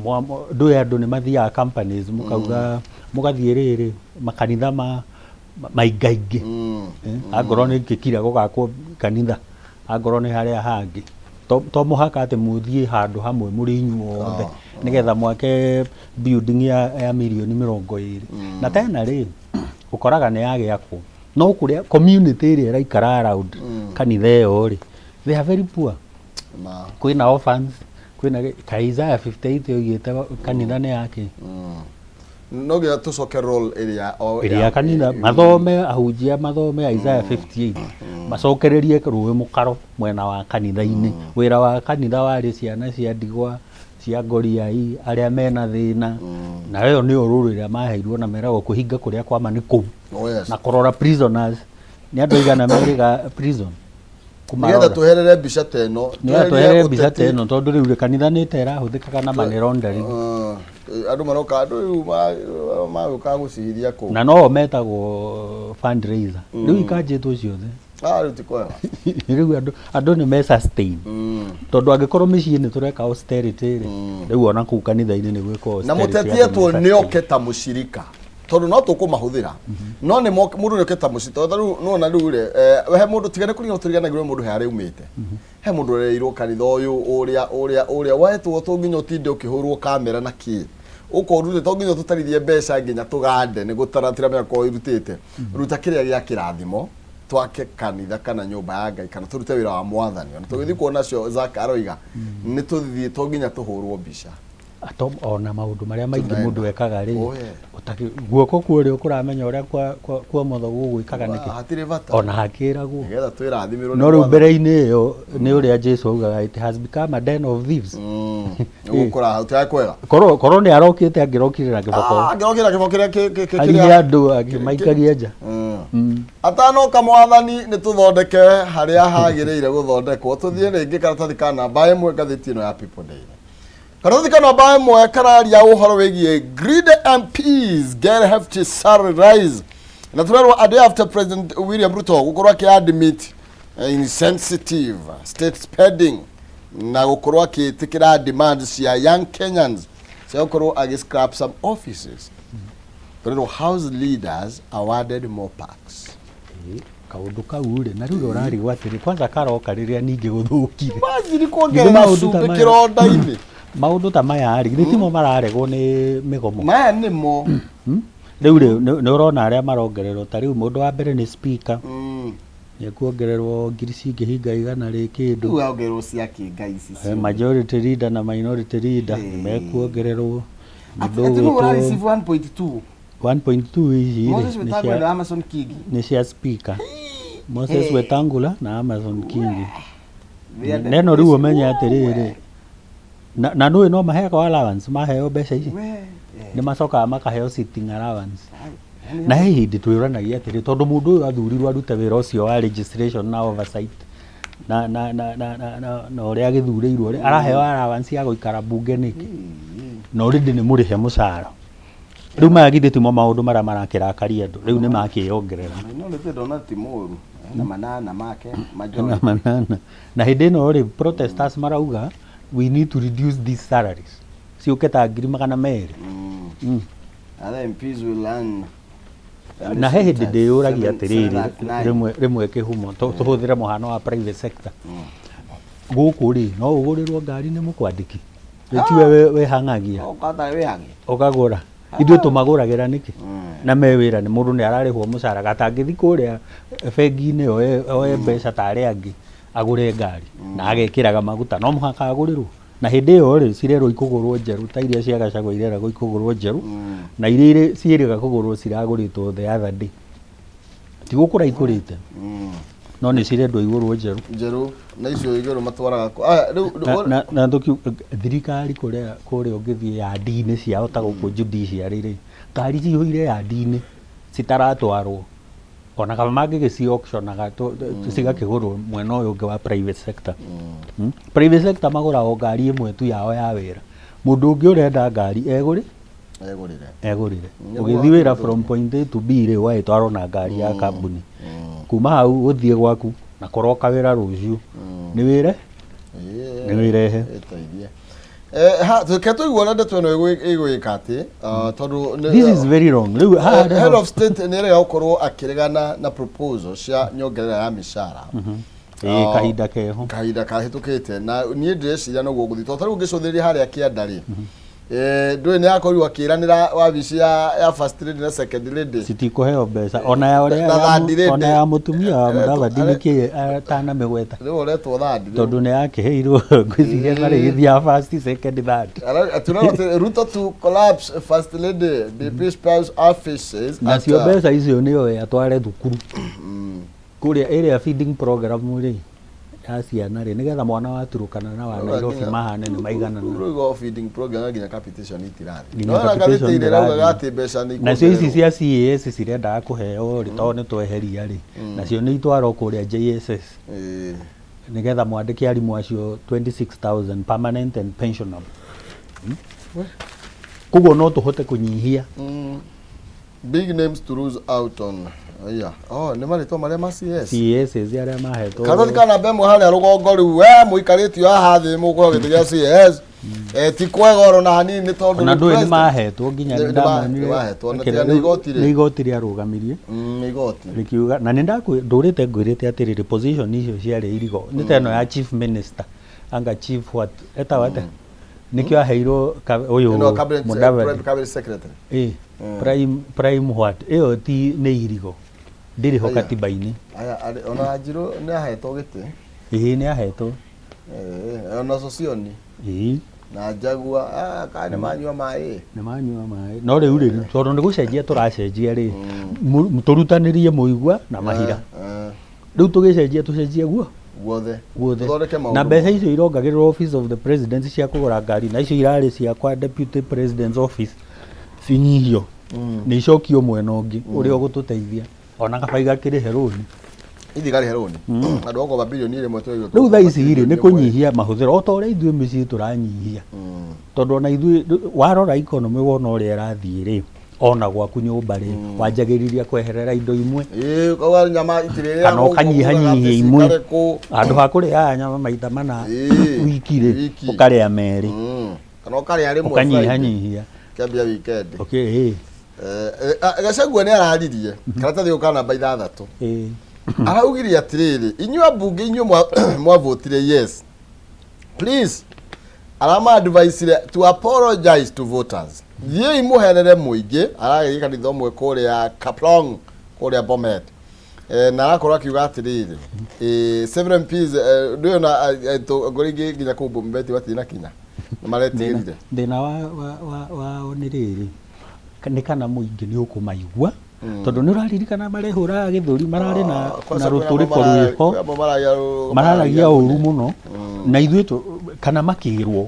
Ndũĩ andũ nĩ mathiaga companies, mũkauga mũgathiĩ rĩrĩ makanitha ma maingaingĩ. Angorwo nĩ ngĩkira gũgakwo kanitha, angorwo nĩ harĩa hangĩ, tondũ To to mũhaka atĩ mũthiĩ handũ hamwe mũrĩ inyuothe nĩgetha mwake building ya mirioni 20. Na tena rĩ, ũkoraga nĩ yagĩakwo no kũrĩa community ĩrĩa ĩraikara around kanitha ĩyo rĩ, they are very poor. Ma. Kwĩna orphans, kwĩna ka Isaiah 58 oigĩte kanitha nĩ yake. No nginya tũcoke role ĩrĩa ĩrĩa ya kanitha mathome, ahunjia mathome Isaiah 58, macokererie rũĩ mũkaro mwena wa kanitha-inĩ. Wĩra wa kanitha warĩ ciana cia ndigwa, cia ngoriai, arĩa mena thĩna, na ĩyo nĩyo rũrũ ĩrĩa maheirwo na meragwo kwĩhinga kũrĩa kwama nĩ kũu. Oh, yes. Na kũrora prisoners, nĩ andũ aigana merĩga prison? Nĩgetha Kũmarora. tweherere mbica ta ĩno. Nĩgetha tweherie tweherere mbica ta ũteti. ĩno, tondũ rĩu rĩ, kanitha nĩ ta ĩrahũthĩkaga na money laundering. Andũ maroka, andũ rĩu magũkaga gũcihithia kũu. Na no metagwo fundraiser rĩu, ikanjĩtwo ciothe. Ah, rĩu ti kwega. Rĩu andũ nĩ me sustain, tondũ angĩkorwo mĩciĩ nĩ tũreka austerity rĩ, rĩu ona kũu kanitha-inĩ nĩ gwĩkwo Na austerity, mũteti andũ etwo me nĩ sustain. oke ta mũcirika, tondũ no tũkũmahũthĩra, no nĩ mũndũ nĩ oke ta mũcirika, tondũ rĩu nĩwona rĩu rĩ, he mũndũ tiga nĩ kũrigana tũriganagĩrwo mũndũ he harĩa aumĩte, he mũndũ ũrereirwo kanitha ũyũ ũrĩa ũrĩa ũrĩa wetwo, to nginya ũtinde ũkĩhũrwo kamera na kĩ ũkorwo to nginya tũtarithie mbeca nginya tũgande nĩ gũtaratira mĩaka ĩrutĩte. Ruta kĩrĩa gĩa kĩrathimo, twake kanitha kana nyũmba ya Ngai kana tũrute wĩra wa Mwathani. Ona tũgĩthiĩ kuona cio Zaka aroiga nĩ tũthiĩ, to nginya tũhũrwo mbica. Ona maũndũ marĩa maingĩ Tunaenda. mũndũ ekaga rĩ, Oh, yeah. Guoko kwa ũrĩo kũramenya ũrĩa kwa ũmotho gũgwĩkaga nĩkĩ? Hatirĩ bata. Ona hakĩragwo. Nĩgetha twĩrathimĩrwo nĩ No rĩu Mwathani. mbere-inĩ ĩyo nĩ ũrĩa Jesu augaga, "It has become a den of thieves." Nĩgũkũra hau kwega. Korwo nĩ arokĩte, angĩrokire na kĩboko. Ah, angĩrokire na kĩboko kĩrĩa arihe kĩrĩa andũ akĩmaikagia nja. Atanoka Mwathani, nĩ tũthondeke harĩa hagĩrĩire gũthondekwo. Tũthiĩ rĩngĩ karatathi ka namba 1, ngathĩti ĩno ya People Daily. Karatathi ka namba 1 kararia ũhoro wĩgiĩ greed MPs get hefty salary rise, na tũrerwo a day after President William Ruto gũkorwo akĩ-admit insensitive state spending na gũkorwo akĩĩtĩkĩra demands cia young Kenyans cia gũkorwo agĩ scrap some offices, tũrerwo house leaders awarded more perks. Ĩ, kaũndũ kau rĩ, na rĩu ũrarigwo atĩrĩ, kwanza karoka rĩrĩa ningĩ gũthũkire. Imagine kuongerera Maũndũ ta cumbĩ maya. kĩronda-inĩ. Maũndũ ta maya rĩ, githĩ timo mararegwo nĩ mĩgomo? Maya nĩmo. Rĩu rĩ, nĩ ũrona arĩa marongererwo, ta rĩu mũndũ wa mbere nĩ speaker, nĩ ekuongererwo ngiri cingĩhinga 100 rĩ kĩndũ. Rĩu ongererwo cia kĩnga ici ciothe. Majority leader na minority leader nĩ mekuongererwo. Mũndũ Atĩ nũ ũgwĩtwo ũrareceive 1.2? 1.2 ici rĩ, Moses nĩ Wetangula na Amason Kingi. Nĩ cia speaker Moses Wetangula na Amason Kingi. Neno rĩu ũmenye atĩrĩrĩ, na nũĩ no maheagwo allowance, maheo mbeca ici nĩ macokaga makaheo sitting allowance. Na he hĩndĩ twĩranagia atĩrĩ, tondũ mũndũ ũyũ athurirwo arute wĩra ũcio wa legislation na oversight na ũrĩa agĩthurĩirwo rĩ, araheo allowance ya gũikara bunge nĩkĩ na already nĩ mũrĩhe mũcara? Rĩu maya githĩ timo maũndũ marĩa marakĩrakaria andũ? Rĩu nĩ makĩyongerera. Minority ndona ti mũru na manana make. Na Majority. Manana. Na hĩndĩ ĩno rĩ, protesters marauga we need to reduce these salaries ciũke ta 200,000. Other MPs will learn. Na he hĩndĩ ndĩyũragia atĩrĩrĩ, rĩmwe rĩmwe kĩhumo tũhũthĩre mũhano wa private sector gũkũ rĩ, no ũgũrĩrwo ngari nĩ mũkwandĩki rĩtiwe wĩhang'agia Ũkata wĩhange. Ũkagũra. Ithuĩ tũmagũragĩra nĩkĩ na me wĩra? Nĩ mũndũ nĩ ararĩhwo mũcara, gatangĩthi kũrĩa bengi-inĩ oe mbeca ta arĩa angĩ agũre ngari na agekĩraga maguta, no mũhaka agũrĩrwo. Na hĩndĩ ĩyo rĩ, cirerwo ikũgũrwo njerũ, ta iria cia Gachagua ireragwo ikũgũrwo njerũ, na iria ciĩrĩga kũgũrwo ciragũrĩtwo the other day, ti gũkũra ikũrĩte, no nĩ cirendwo igũrwo njerũ. Njerũ na icio igũrũ matwaraga kũ? Aya, rĩu Na thirikari kũrĩa ũngĩthiĩ yandi-inĩ ciao ta gũkũ judiciary rĩ, ngari cihũire yandi-inĩ citaratwarwo, ona kaba mangĩgĩci auctionaga cigakĩgũrwo mwena ũyũ ũngĩ wa private sector. Private sector magũraga o ngari ĩmwe tu yao ya wĩra. Mũndũ ũngĩ ũrenda ngari egũrĩ Egũrĩre. Egũrĩre. Nĩguo Ũgĩthiĩ wĩra from point A to B rĩ, ũgagĩtwarwo na ngari ya kambuni kuma hau ũthiĩ gwaku na kũroka wĩra rũciũ nĩ wĩre nĩ wĩrehe. Ĩteithie. Ha reke tũigue na ndeto ĩno ĩgwĩka atĩ tondũ This is very wrong rĩu haha Head of state nĩ arega gũkorwo akĩregana na proposal cia nyongerera ya mĩcara. Ĩĩ, Oh. kahinda keho. Kahinda kahĩtũkĩte na niĩ ndĩreciria noguo gũthiĩ, tondũ ta rĩu ũngĩcũthĩrĩria harĩa kĩanda rĩ, ndũĩ nĩ akorirwo akĩranĩra wabici ya first lady na second lady. Citikũheo mbeca ona ya ũrĩa Na third lady. Ona ya mũtumia wa Mũdavadi. Nĩkĩ atanamĩgweta? Rĩu ũretwo third rĩu. Tondũ nĩ yakĩheirwo, ngwĩciria marĩ gĩthiaga first, second, third. Tunaona atĩ Ruto to collapse first lady, DP spouse offices. Nacio mbeca icio nĩoe atware thukuru kũrĩa ĩrĩa feeding program rĩ ya ciana rĩ, nĩgetha mwana wa Turukana na wa Nairobi mahane nĩ maiganana. Rĩu feeding program nginya capitation itirathiĩ. Nginya No na capitation ngathĩti ĩraugaga ndĩrathiĩ. atĩ mbeca nĩ Nacio ici ikuongererwo. cia CAS cirendaga kũheo rĩ, tondũ nĩ tweheria rĩ, nacio nĩ itwarwo kũrĩa JSS nĩgetha mwandĩke arimũ acio 26,000 permanent and pensionable. Koguo no tũhote kũnyihia. Big names to lose out on. Aya. Oh, nĩ marĩtwa marĩa ma CS. CAS arĩa mahetwo. Karatathi ka namba ĩmwe harĩa rũgongo rĩu we mũikarĩtio haha thĩ mũkũheo gĩtĩ gĩa CS. Ti kwega oro na hanini nĩ tondũ Ona rĩu ndũĩ nĩ president- mahetwo nginya Nĩ- nĩ ndamonire. nĩ mahetwo, na Kĩrĩa tiga nĩ igoti rĩ. Nĩ igoti rĩarũgamirie. Nĩ igoti. Rĩkiuga na nĩ ndũrĩte ngwĩrĩte atĩrĩrĩ, position icio ciarĩ irigo nĩ ta ĩno ya chief minister anga chief what etagwo atĩa, nĩkĩo aheirwo ũyũ Ĩno cabinet, Mudavadi. Prime cabinet secretary. Ĩ, prime what, ĩyo ti nĩ irigo, ndĩrĩ ho Aya. katiba-inĩ. Aya, ona Wanjirũ nĩ ahetwo gĩtĩ. Ĩĩ, nĩ ahetwo. Ona Sosioni na Njagua, kana nĩ manyua maĩ. Nĩ manyua maĩ, no rĩu rĩ, tondũ nĩ gũcenjia tũracenjia rĩ, tũrutanĩrie mũigua na mahira. Rĩu tũgĩcenjia tũcenjie guo Guothe. Guothe. Tũthondeke maũndũ. Na mbeca icio irongagĩrĩrwo office of the president cia kũgũra ngari na icio irarĩ cia kwa deputy president's office cinyihio, nĩ icokio mwena ũngĩ ũrĩa ũgũtũteithia ona kabaiga kĩrĩhe rũni. Ithi karĩhe rũni. Andũ okorwo bilioni 1 tũragĩrwo. Rĩu thaa ici rĩ, nĩ kũnyihia mahũthĩro o ta ũrĩa ithuĩ mĩciĩ tũranyihia, tondũ ona ithuĩ warora economy wona ũrĩa ĩrathiĩ rĩ, ona gwaku nyũmba rĩ, wanjagĩrĩria kweherera indo imwe. Ĩĩ, kauga nyama itirĩrĩagwo. Kana ũkanyihanyihia imwe. Cikare kũ. Handũ ha kũrĩaga nyama maita mana wiki rĩ, wiki. ũkarĩa merĩ. Kana ũkarĩa rĩmwe. Ũkanyihanyihia. Kĩambia weekend. Okay, ĩĩ. Gachagua nĩ araririe karatathi gũka namba 6. Araugire atĩrĩrĩ, inyuĩ ambunge, inyuĩ mwavotire yes, please, arama advice to apologize to voters, thiĩi mũherere mũingĩ. Aragĩthiĩ kanitha ũmwe kũrĩa Kaplong, kũrĩa Bomet, na arakorwo akiuga atĩrĩrĩ, several MPs, ndũĩ ona ngoro ingĩ nginya kũu Bomet matinakinya, nĩ maretigĩrire. Thĩna wao nĩ rĩrĩ, nĩ kana mũingĩ nĩ ũkũmaigua, tondũ nĩ ũraririkana marehũraga gĩthũri, mararĩ na Kwanza na kwĩna amwe rũtũrĩko rwĩho. Kwĩ amwe maragia Mararagia ũru mũno na ithuĩ kana makĩrwo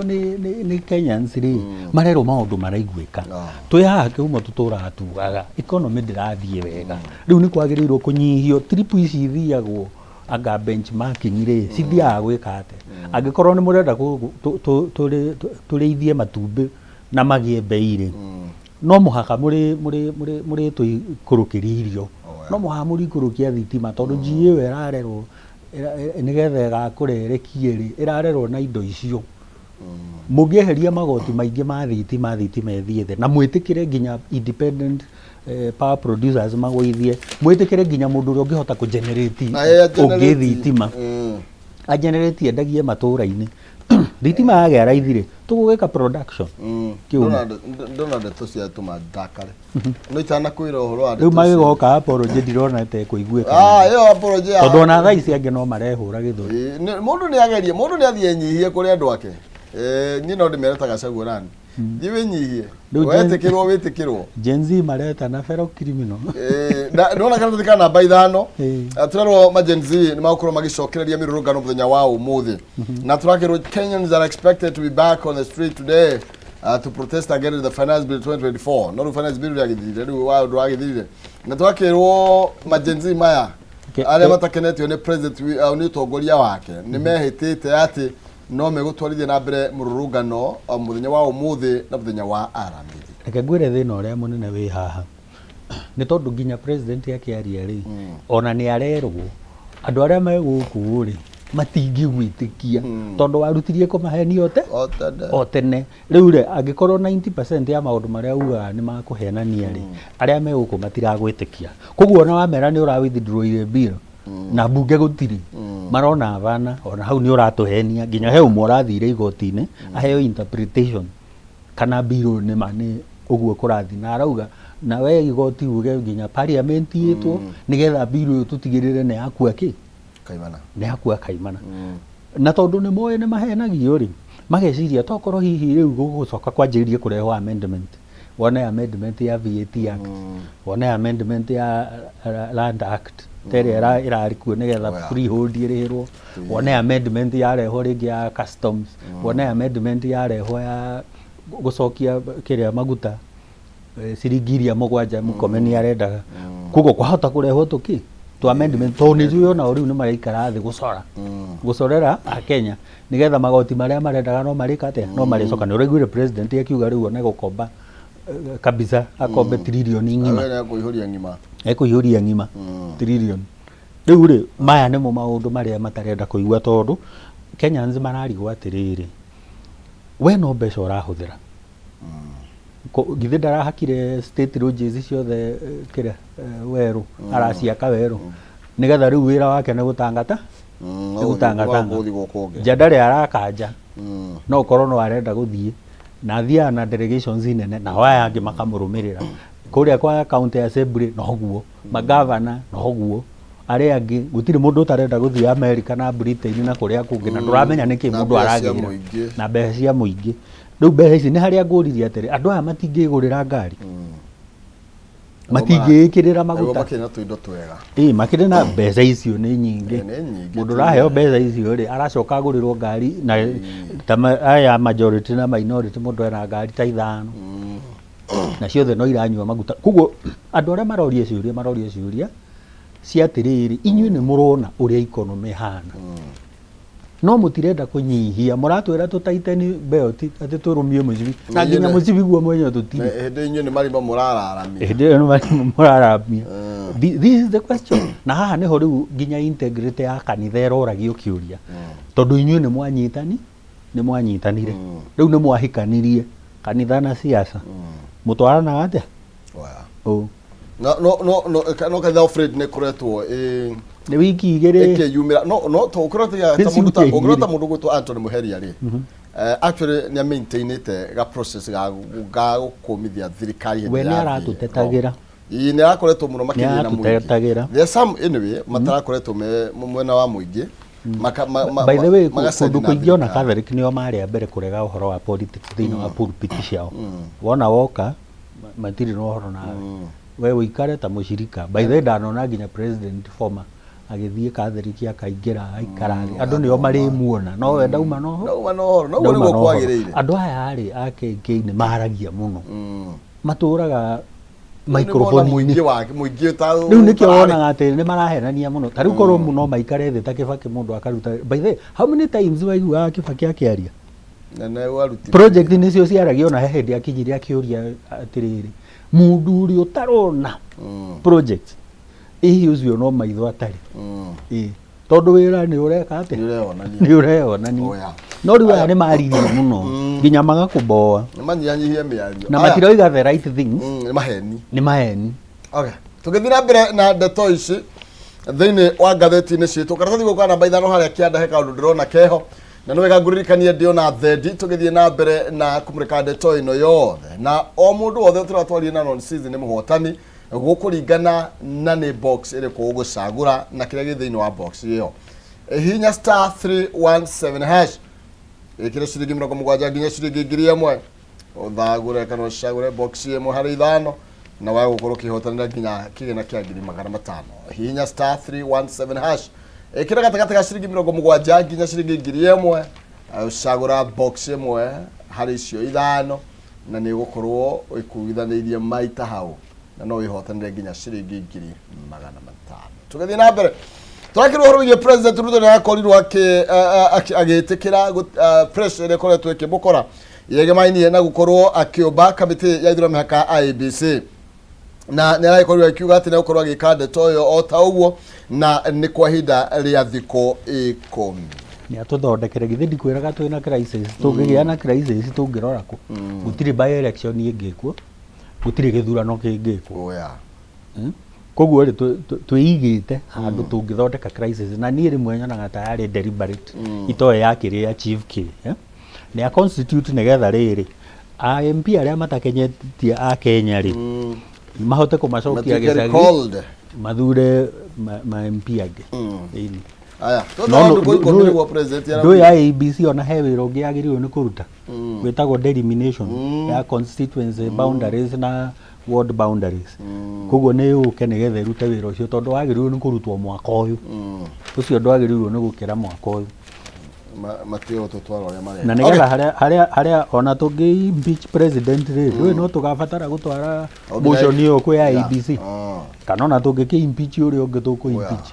nĩ Kenyans rĩ, marerwo maũndũ maraiguĩka. Twĩ haha kĩhumo tũtũraga tugaga economy ndĩrathiĩ wega, rĩu nĩ kwagĩrĩirwo kũnyihio trip ici ithiagwo anga benchmarking rĩ, cithiaga gwĩka atĩa? Angĩkorwo nĩ mũrenda tũrĩithie matumbĩ na magĩe mbei rĩ, no mũhaka mũrĩ tũikũrũkĩria irio, no mũhaka mũrikũrũkia thitima, tondũ G ĩyo ĩrarerwo nĩgetha ĩgakũra ĩrekie rĩ, ĩrarerwo na indo icio. Mũngĩeheria magoti maingĩ ma thitima, thitima ĩthiĩ thĩ, na mwĩtĩkĩre nginya independent power producers magũithie, mwĩtĩkĩre nginya mũndũ ũrĩa ũngĩhota kũgenerate Na yeye ũngĩ generate. Thitima agenerate endagie matũra-inĩ, thitima yagĩa raithi rĩ, tũgũgĩka production. Kĩu. Ndona ndeto ciatũma ndakare no itanakwĩra ũhoro wa Rĩu ndeto icio. Magĩgoka apology ndirona ta ĩkũiguĩka. Ah, ĩyo apology ya Tondũ ona thaa ici angĩ no marehũra gĩthũri. Ĩĩ, mũndũ nĩ agerie, mũndũ nĩ athiĩ enyihie kũrĩ andũ ake. Niĩ no ndĩmere ta Gachagua nani, thiĩ wĩnyihie. Rĩu Wetĩkĩrwo wĩtĩkĩrwo. Gen Z maretana fellow criminal. Na nona karatathi ka namba 5. Turerwo ma Gen Z nĩ magũkorwo magĩcokereria mĩrũrũngano mũthenya wa ũmũthĩ, na tũrakĩrwo Kenyans are expected to be back on the street today to protest against the finance bill 2024. No rĩu finance bill rĩagĩthirire, rĩu wa ũndũ wagĩthirire, na tũrakĩrwo ma Gen Z maya arĩa matakenetio nĩ president nĩ ũtongoria wake nĩ mehĩtĩte atĩ no megũtwarithia na mbere mũrũrũngano mũthenya wa ũmũthĩ na mũthenya wa aramithi. Reke ngwĩre thĩna ũrĩa mũnene wĩ haha nĩ tondũ nginya president akĩaria rĩ, ona nĩ arerwo andũ arĩa me gũkũ rĩ matingĩgwĩtĩkia tondũ warutirie kũmahenia ote O tene. O tene. Rĩu rĩ, angĩkorwo 90% ya maũndũ marĩa ugaga nĩ makũhenania rĩ, arĩa me gũkũ matiragwĩtĩkia, koguo ona wamera nĩ ũra withdraw bill. Na mbunge gũtirĩ. Marona abana, ona hau nĩ ũratũhenia, nginya he ũmwe ũrathire igoti-inĩ aheo interpretation kana bill nĩ ma nĩ ũguo kũrathiĩ, na arauga na we igoti uge nginya parliament ĩtwo nĩgetha bill ĩyo tũtigĩrĩre nĩ yakua kĩ? Kaimana. Nĩ yakua kaimana. Na tondũ nĩ moĩ nĩ mahenagio rĩ, mageciria tokorwo hihi rĩu gũgũcoka kwanjĩrĩrie kũrehwo amendment, wone amendment ya VAT Act, wone amendment ya Land Act ta ĩrĩa ĩrarĩ kuo nĩgetha freehold ĩrĩhĩrwo, wone amendment yarehwo rĩngĩ ya customs, wone amendment yarehwo ya gũcokia kĩrĩa maguta ciringi iria mũgwanja Murkomen arendaga. Koguo kwahota kũrehwo tũkĩ tũ amendment, tondũ nĩ njũĩ onao rĩu nĩ maraikara thĩ gũcora gũcorera Akenya nĩgetha magoti marĩa marendaga no marĩka atĩa, no marĩcoka. Nĩ ũraiguire president akiuga rĩu one gũkomba kabisa, akombe tiririoni ng'ima. Awe kũihũria ng'ima. Ekũihũria ng'ima tiririoni. Rĩu rĩ, maya nĩmo maũndũ marĩa matarenda kũigua, tondũ Kenyans mararigwo atĩrĩrĩ, we no mbeca ũrahũthĩra. Githĩ ndarahakire state lodges ciothe kĩrĩa werũ, araciaka werũ nĩgetha rĩu wĩra wake nĩ gũtangata, nĩ gũtangatanga. Gũthiĩ gũkũ ũngĩ. Nja ndarĩ arakanja, no ũkorwo no arenda gũthiĩ na athiaga na delegations nene, nao aya angĩ makamũrũmĩrĩra kũrĩa kwa county assembly, noguo magavana, noguo arĩa angĩ. Gũtirĩ mũndũ ũtarenda gũthiĩ America na Britain na kũrĩa kũngĩ, na ndũramenya nĩkĩ Na mũndũ mbeca cia aragĩra mũingĩ. Na mbeca cia mũingĩ. Rĩu mbeca ici nĩ harĩa ngũririe atĩrĩ, andũ aya matingĩgũrĩra ngari, matingĩĩkĩrĩra Nĩguo maguta? Makĩrĩ na tũindo twega. Ĩĩ, makĩrĩ na mbeca icio nĩ nyingĩ. Ĩĩ, nĩ nyingĩ. Mũndũ ũraheo mbeca icio rĩ, aracoka agũrĩrwo ngari na ta aya majority na minority, mũndũ ena ngari ta ithano na ciothe no iranyua maguta. Koguo andũ arĩa maroria ciũria, maroria ciũria cia atĩrĩrĩ, inyuĩ nĩ mũrona ũrĩa economy ĩhana, no mũtirenda kũnyihia, mũratwĩra tũtaiteni belt atĩ tũrũmie mũcibi, na nginya mũcibi guo mwenyewe tũtirĩ. Hĩndĩ inyuĩ nĩ marima mũrararamia. Hĩndĩ ĩyo nĩ marima mũraramia. This is the question, na haha nĩho rĩu nginya integrity ya kanitha ĩroragio kĩũria, tondũ inyuĩ nĩ mwanyitani, nĩ mwanyitanire, rĩu nĩ mwahikanirie kanitha na siasa, mũtwaranaga atĩa? Oya. Ũ. No no no no no kanitha of Fred nĩ koretwo ĩ Nĩ wiki 2. Ĩkĩyumĩra, no to ũkĩrora ta Nĩ ta mũndũ ta ciumia ũkĩrora ta 2. mũndũ gwĩtwo Anthony Muheria rĩ, actually nĩ maintainĩte ga process ga gũkũmithia thirikari hĩndĩ We nĩ yathiĩ aratũtetagĩra. wrong. Ĩĩ, nĩ arakoretwo mũno makĩria na mũingĩ. Aratũtetagĩra. There are some anyway matarakoretwo me mwena wa mũingĩ. By the way, Magacaina kũndũ kũingĩ ona thirikari. Catholic nĩo marĩ a mbere kũrega ũhoro wa politics thĩinĩ wa pulpit ciao. Wona woka matirĩ na ũhoro nawe, we ũikare ta mũcirika. By the way, ndanona nginya president former agĩthiĩ Catholic, akaingĩra, aikara thĩ, andũ nĩo marĩmuona, no we ndauma noho. Ndauma na ũhoro noguo Ndauma nĩguo na ũhoro. kwagĩrĩire. Andũ aya rĩ a KK nĩ maragia mũno, matũraga Nĩmona microphone-inĩ. Mũingĩ wa mũingĩ ta Rĩu nĩkĩo ũtararĩ. wonaga atĩ nĩ marahenania mũno. Ta rĩu korwo no maikare thĩ ta Kĩbakĩ, mũndũ akaruta. By the way, how many times waiguaga Kĩbakĩ akĩaria? Na nĩ waruti Project nĩcio ciaragio, ona he hĩndĩ akinyire akĩũria atĩrĩrĩ, mũndũ ũrĩa ũtarona project ĩhihi ũcio no maitho atarĩ? Ĩĩ, tondũ wĩra nĩ ũreka atĩa? Nĩ ũreyonania. Nĩ ũreyonania. Oya. No rĩu aya nĩ maririe mũno nginya magakũboa. Nĩ manyihanyihie mĩario. Na Aya. matiroiga the right things. Nĩ maheni. Nĩ maheni. Okay. Tũgĩthiĩ na mbere na ndeto ici thĩinĩ wa ngathĩti-inĩ citũ, karatathi gũka namba 5 harĩa kĩanda, he kaũndũ ndĩrona keho, na nĩ wega ngũririkanie ndĩona thendi. Tũgĩthiĩ na mbere na kũmũrĩka ndeto ĩno yothe, na o mũndũ wothe tũratwarie na non season nĩ mũhotani gũkũringana na nĩ box ĩrĩkũ ũgũcagũra na kĩrĩa gĩ thĩinĩ wa box ĩyo. Hihinya *317#, ĩkĩre ciringi 70 nginya ciringi 1000, ũthagũre kana ũcagũre box ĩmwe harĩ ithano, na wa gũkorwo ũkĩhotanĩra nginya kĩgĩna kĩa 500,000. Hihinya *317#, ĩkĩra gatagatĩ ga ciringi 70 nginya ciringi 1000, ũcagũra box ĩmwe harĩ icio ithano, na nĩ ũgũkorwo ĩkuithanĩirie maita hau, na no wĩhotanĩre nginya ciringi 500,000. Tũgĩthiĩ na mbere, tũrakĩrwo ũhoro wĩgiĩ President Ruto nĩ arakorirwo agĩtĩkĩra pressure ĩrĩa ĩkoretwo ĩkĩmũkora yegemainie na gũkorwo akĩũmba kamĩtĩ ya ithurano mĩhaka IEBC, na nĩ aragĩkorirwo akiuga atĩ nĩ egũkorwo agĩka ndeto ĩyo o ta ũguo, na nĩ kwa ihinda rĩa thikũ 10. Nĩ atũthondekere. Githĩ ndikwĩraga twĩna crisis? Tũngĩgĩa na crisis tũngĩrora kũ? Gũtirĩ by election ĩngĩkwo, gũtirĩ gĩthurano kĩngĩkwo. Oya. Koguo rĩ, twĩigĩte handũ tũngĩthondeka crisis, na niĩ rĩmwe nyonaga ta yarĩ deliberate, itoĩ yakĩrĩ achieve kĩ, eh? Nĩ a constitute nĩgetha rĩrĩ, a MP arĩa matakenyetie a Kenya rĩ, mahote kũmacokia Matuĩke gĩcagi, recalled. Mathure ma MP angĩ. Ĩni. Aya, No no ndukũ 10 nĩguo president ndũĩ IEBC ona he wĩra ũngĩ yagĩrĩirwo nĩ kũruta wĩtagwo delimitation ya constituency boundaries na ward boundaries. Koguo nĩ yũke nĩgetha ĩrute wĩra ũcio, tondũ wagĩrĩirwo nĩ kũrutwo mwaka ũyũ ũcio, ndwagĩrĩirwo nĩ gũkĩra mwaka ũyũ. Matige gũtũtwara ũrĩa marenda. Na nĩgetha harĩa ona tũngĩ impeach president rĩ, ndũĩ no tũgabatara gũtwara motion ĩyo kwĩ IEBC, kana ona tũngĩkĩ impeach ũrĩa ũngĩ tũkũ impeach,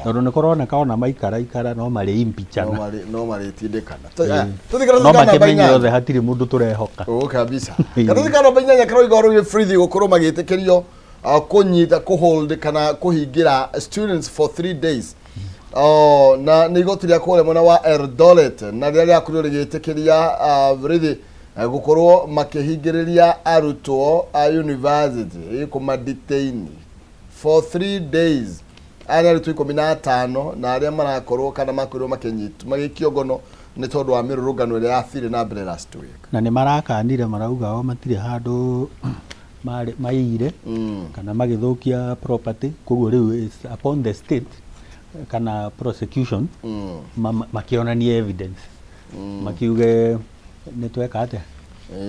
tondũ nĩ kũroneka ona maikara ikara no marĩ No impeachana. No marĩtindĩkana. No makĩmenye othe hatirĩ mũndũ tũrehoka. Ũ kabisa. Gatuthi ka namba 8 karoiga ũhoro wĩgiĩ Freethy gũkorwo magĩtĩkĩrio kũnyita, kũhold kana kũhingĩra students for 3 days. Oh, na nĩ igoti rĩa kũrĩa mwena wa Eldoret na rĩrĩa rĩakorirwo rĩgĩtĩkĩria Freethy gũkorwo makĩhingĩrĩria arutwo a university, kũmadetain for 3 days. Aya nĩ arutwo 15 na arĩa marakorwo kana makorirwo makĩnyitwo magĩikio ngono nĩ tondũ wa mĩrũrũngano ĩrĩa yathire na mbere last week. Na nĩ marakanire, marauga o matirĩ handũ marĩ maiyire kana magĩthũkia property, koguo rĩu is upon the state kana prosecution makĩonanie evidence, makiuge nĩ tweka atĩa.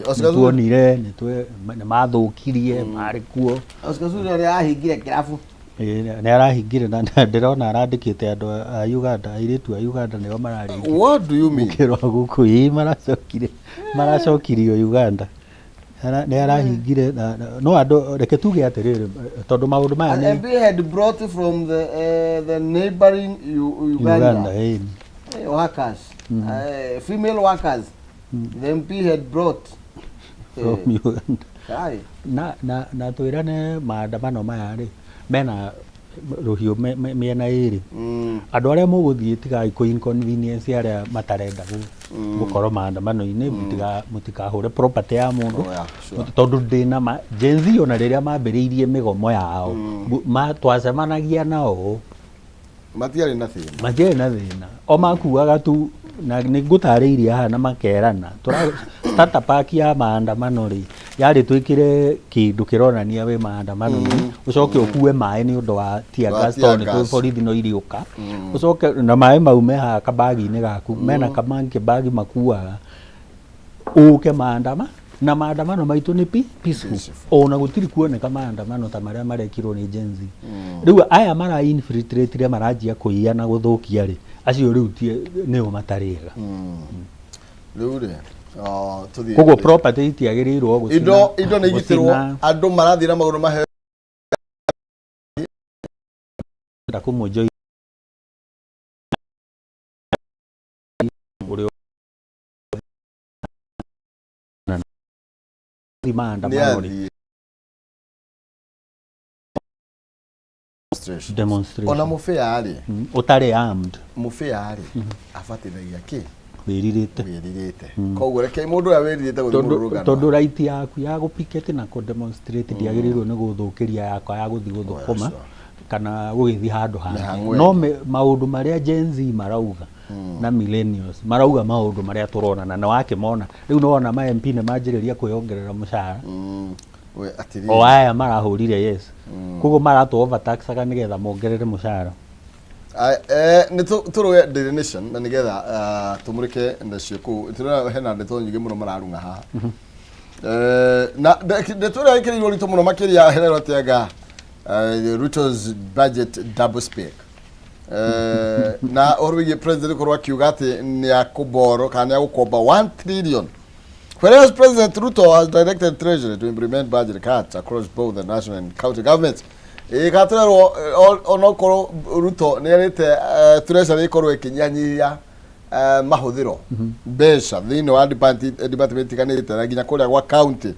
Oscar nĩ tuonire nĩ mathũkirie marĩ kuo. Oscar Sudi ũrĩa ahingire kĩrabu. Ĩĩ, nĩ arahingire na ndĩrona arandĩkĩte andũ a Uganda, airĩtu a Uganda nĩo mararĩngire. What do you mean? Gũkĩrwo gũkũ, ĩĩ, maracokirio Uganda. Nĩ arahingire no andũ, reke tuge atĩrĩrĩ, tondũ maũndũ maya An nĩ MP had brought from the neighboring Uganda, Uganda, ĩĩ. Workers, female workers. The MP had brought From Uganda. Aye. Na twĩrane, maandamano maya rĩ, mena rũhiũ mĩena ĩrĩ. Andũ arĩa mũgũthiĩ, tigai kũ inconvenience arĩa matarenda gũkorwo maandamano-inĩ. Mũtikahũre property ya mũndũ. Oh, yeah, sure. Tondũ ndĩna ma Gen Z, ona rĩrĩa mambĩrĩirie mĩgomo yao, twacemanagia nao. Matiarĩ na thĩna. Matiarĩ na thĩna, o makuaga tu na nĩ ngũtarĩirie haha na makerana. Starter pack ya maandamano rĩ, yarĩ twĩkĩre kĩndũ kĩronania wĩ maandamano-inĩ, ũcoke ũkue maĩ nĩ ũndũ wa tear Wa gas, tear tondũ nĩ tũĩ gas. borithi no iriũka, ũcoke na maĩ mau me haha kabagi-inĩ gaku, mena kamanke bagi makuaga ũke maandama. Na maandamano maitũ nĩ peaceful. Peaceful. Ona gũtirĩ kuoneka maandamano ta marĩa marekirwo nĩ Gen Z. Rĩu aya mara infiltrate maranjia kũiya na gũthũkia rĩ, acio rĩu nĩo matarĩ ega. Rĩu rĩ, tũthiĩ. Koguo property itiagĩrĩirwo gũcina. Indo nĩ igitĩrwo. Gũcina. Andũ marathiĩ na magũrũ mahe. Na kũmũjoin ũrĩa Nĩ maandamano rĩ, athiĩ demonstration. Demonstration. Ona mũbĩa rĩ, ũtarĩ armed. Mũbĩa rĩ, abatithagia kĩ? Wĩrirĩte. Wĩrirĩte. Koguo reke mũndũ ũrĩa wĩrirĩte gũthiĩ tondũ mũrũrũngano. Tondũ right yaku ya gũpiket na kũ demonstrate ndĩagĩrĩirwo nĩ gũthũkĩria yakwa ya gũthiĩ gũthũkũma sure. kana gũgĩthiĩ handũ hangĩ. Mĩhang'o No ĩngĩ. maũndũ marĩa Gen Z marauga na millennials marauga, maũndũ marĩa tũrona na nĩwakĩmona rĩu, nĩwona ma MP nĩ manjĩrĩria kwĩyongerera mũcara. We atĩrĩrĩ. O aya marahũrire yes, koguo maratũ overtaxaga nĩgetha mongerere mũcara. Nĩ tũrũe Daily Nation na nĩgetha tũmũrĩke nacio kũu. Tũrona hena ndeto nyingĩ mũno mararung'a haha. Na ndeto ĩrĩa ĩkĩrĩirwo ũritũ mũno makĩria herero atĩ Ruto's budget double speak. Na ũhoro wĩgiĩ president gũkorwo akiuga atĩ nĩ akũboro kana nĩ agũkomba 1 trillion. Whereas President Ruto has directed Treasury to implement budget cuts across both the national and county governments. Ĩ gatũrerwo onokorwo Ruto nĩ erĩte Treasury ĩkorwo ĩkĩnyihanyihia mahũthĩro mbeca thĩinĩ wa department itiganĩte na nginya kũrĩa gwa county,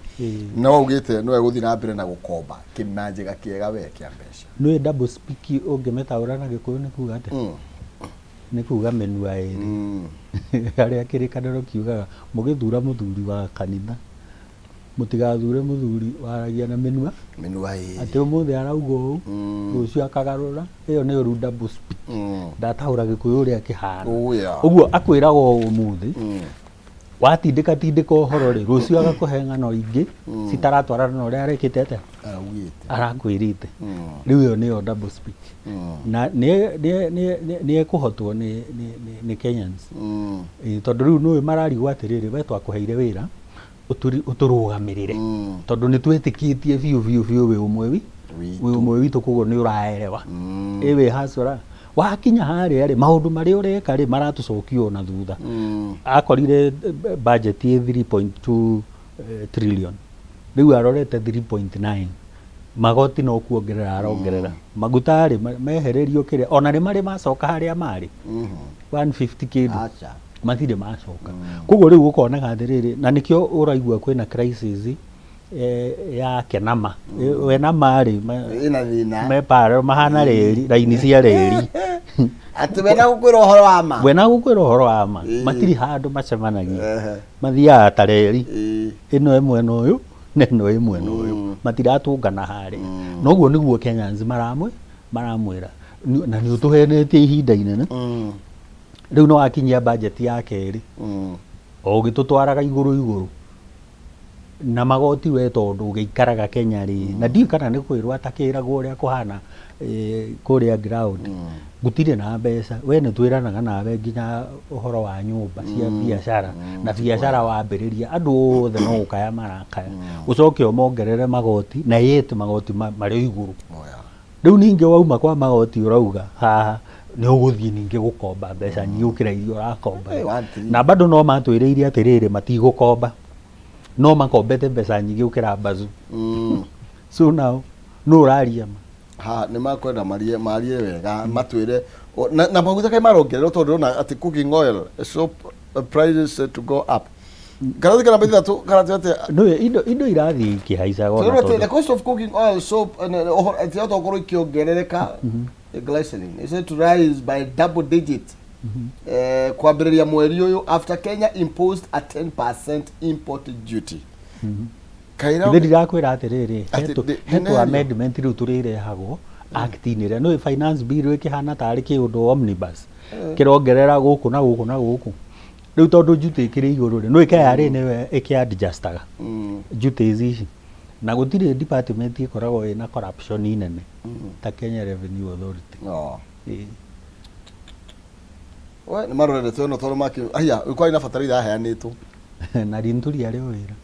no augĩte no egũthiĩ na mbere na gũkomba kĩmanjĩka kĩega we kĩa mbeca. Nĩ double speak, ũngĩmĩtaũra na Gĩkũyũ nĩ kuga atĩa? Nĩ kuga mĩnua ĩrĩ. Harĩa Kĩrĩkanĩro kiugaga mũgĩthura mũthuri wa kanitha. Mũtigathure mũthuri waragia na mĩnua. Mĩnua ĩrĩ. Atĩ ũmũthĩ arauga ũũ, rũciũ akagarũra. Ĩyo nĩyo ru double speak. Ndatahũra Gĩkũyũ ũrĩa kĩhana. Oh, yeah. Ũguo akwĩraga ũũ ũmũthĩ, watindĩka tindĩka ũhoro rĩ, rũciũ agakũhe ng'ano ingĩ citaratwarana na ũrĩa arekĩte atĩa? Araugĩte. Arakwĩrĩte. Rĩu ĩyo nĩyo double speak. Na nĩ ekũhotwo nĩ Kenyans. Ĩĩ, tondũ rĩu nĩũĩ mararigwo atĩrĩrĩ, we twakũheire wĩra ũtũrũgamĩrĩre tondũ nĩ twetĩkĩtie biũ biũ biũ wĩ ũmwe wi Witũ. wĩ ũmwe witũ koguo nĩ ũraerewa ĩ wĩ hasora wakinya harĩa rĩ maũndũ marĩa ũreka rĩ maratũcokia o na thutha. Akorire budget ĩ 3.2 trillion, rĩu arorete 3.9. Magoti no kuongerera arongerera, maguta rĩ mehererio kĩrĩa ona nĩ marĩ macoka harĩa marĩ 150 kĩndũ. Aca. Matirĩ macoka. Koguo rĩu ũkonaga atĩrĩrĩ, na nĩkĩo ũraigua kwĩna crisis ya kenama. We nama rĩ ĩna thĩna. Me parallel mahana reri, raini cia reri. Atĩ wena gũkwĩra ũhoro wa ma. We na gũkwĩra ũhoro wa ma, matirĩ handũ macemanagia. Mathiaga ta reri. Ĩno ĩ mwena ũyũ na ĩno ĩ mwena ũyũ, matiratũngana harĩa. Noguo nĩguo Kenyans maramwĩra na nĩ ũtũhenetie ihinda inene. Rĩu no wakinyia budget ya kerĩ o ũgĩtũtwaraga igũrũ igũrũ na magoti we tondũ ũgĩikaraga Kenya rĩ, na ndiũĩ kana nĩ kwĩrwo atakĩragwo ũrĩa kũhana kũrĩa ground. Gũtirĩ na mbeca. We nĩ twĩranaga nawe nginya ũhoro wa nyũmba cia biacara na biacara wambĩrĩria andũ othe no gũkaya marakaya, ũcoke ũmongerere magoti na yet magoti marĩ o igũrũ. Oh, yeah. Rĩu ningĩ wauma kwa magoti ũrauga haha nĩ ũgũthiĩ ningĩ gũkomba mbeca nyingĩ gũkĩra iria ũrakomba. Hey, one three. Na bado no matwĩrĩire atĩrĩrĩ matigũkomba, no makombete mbeca nyingĩ gũkĩra Bazu. So now no ũraria ma. Ha nĩ makwenda marie wega matwĩre na maguta kaĩ marongererwo tondũ ndĩrona atĩ cooking oil, soap prices set to go up. Karati kana ithatũ karati atĩ No indo irathiĩ ikĩhaicaga ona Tondũ atĩ tondũ the cost of cooking oil, soap and ũhoro atĩ yahota gũkorwo ikĩongerereka. Glycerin is said to rise by double digit kwambĩrĩria mweri ũyũ after Kenya imposed a 10% import duty. Kaira Ithe ndirakwĩra atĩrĩrĩ, Atĩ he tũ ndĩnerio. amendment rĩu tũrĩrehagwo act-inĩ ĩrĩa nĩ finance bill ĩkĩhana tarĩ kĩũndũ omnibus kĩrongerera gũkũ na gũkũ na gũkũ. Rĩu tondũ duty ĩkĩrĩ igũrũ rĩ, nĩ KRA nĩwe ĩkĩ-adjustaga duties ici, na gũtirĩ department ĩkoragwo ĩna corruption nene ta Kenya Revenue Authority. No. Ĩĩ. We nĩ marorete ĩno tondũ maki aya kwarĩ na bataraitha yaheanĩtwo. Na Linturi arĩ o wĩra.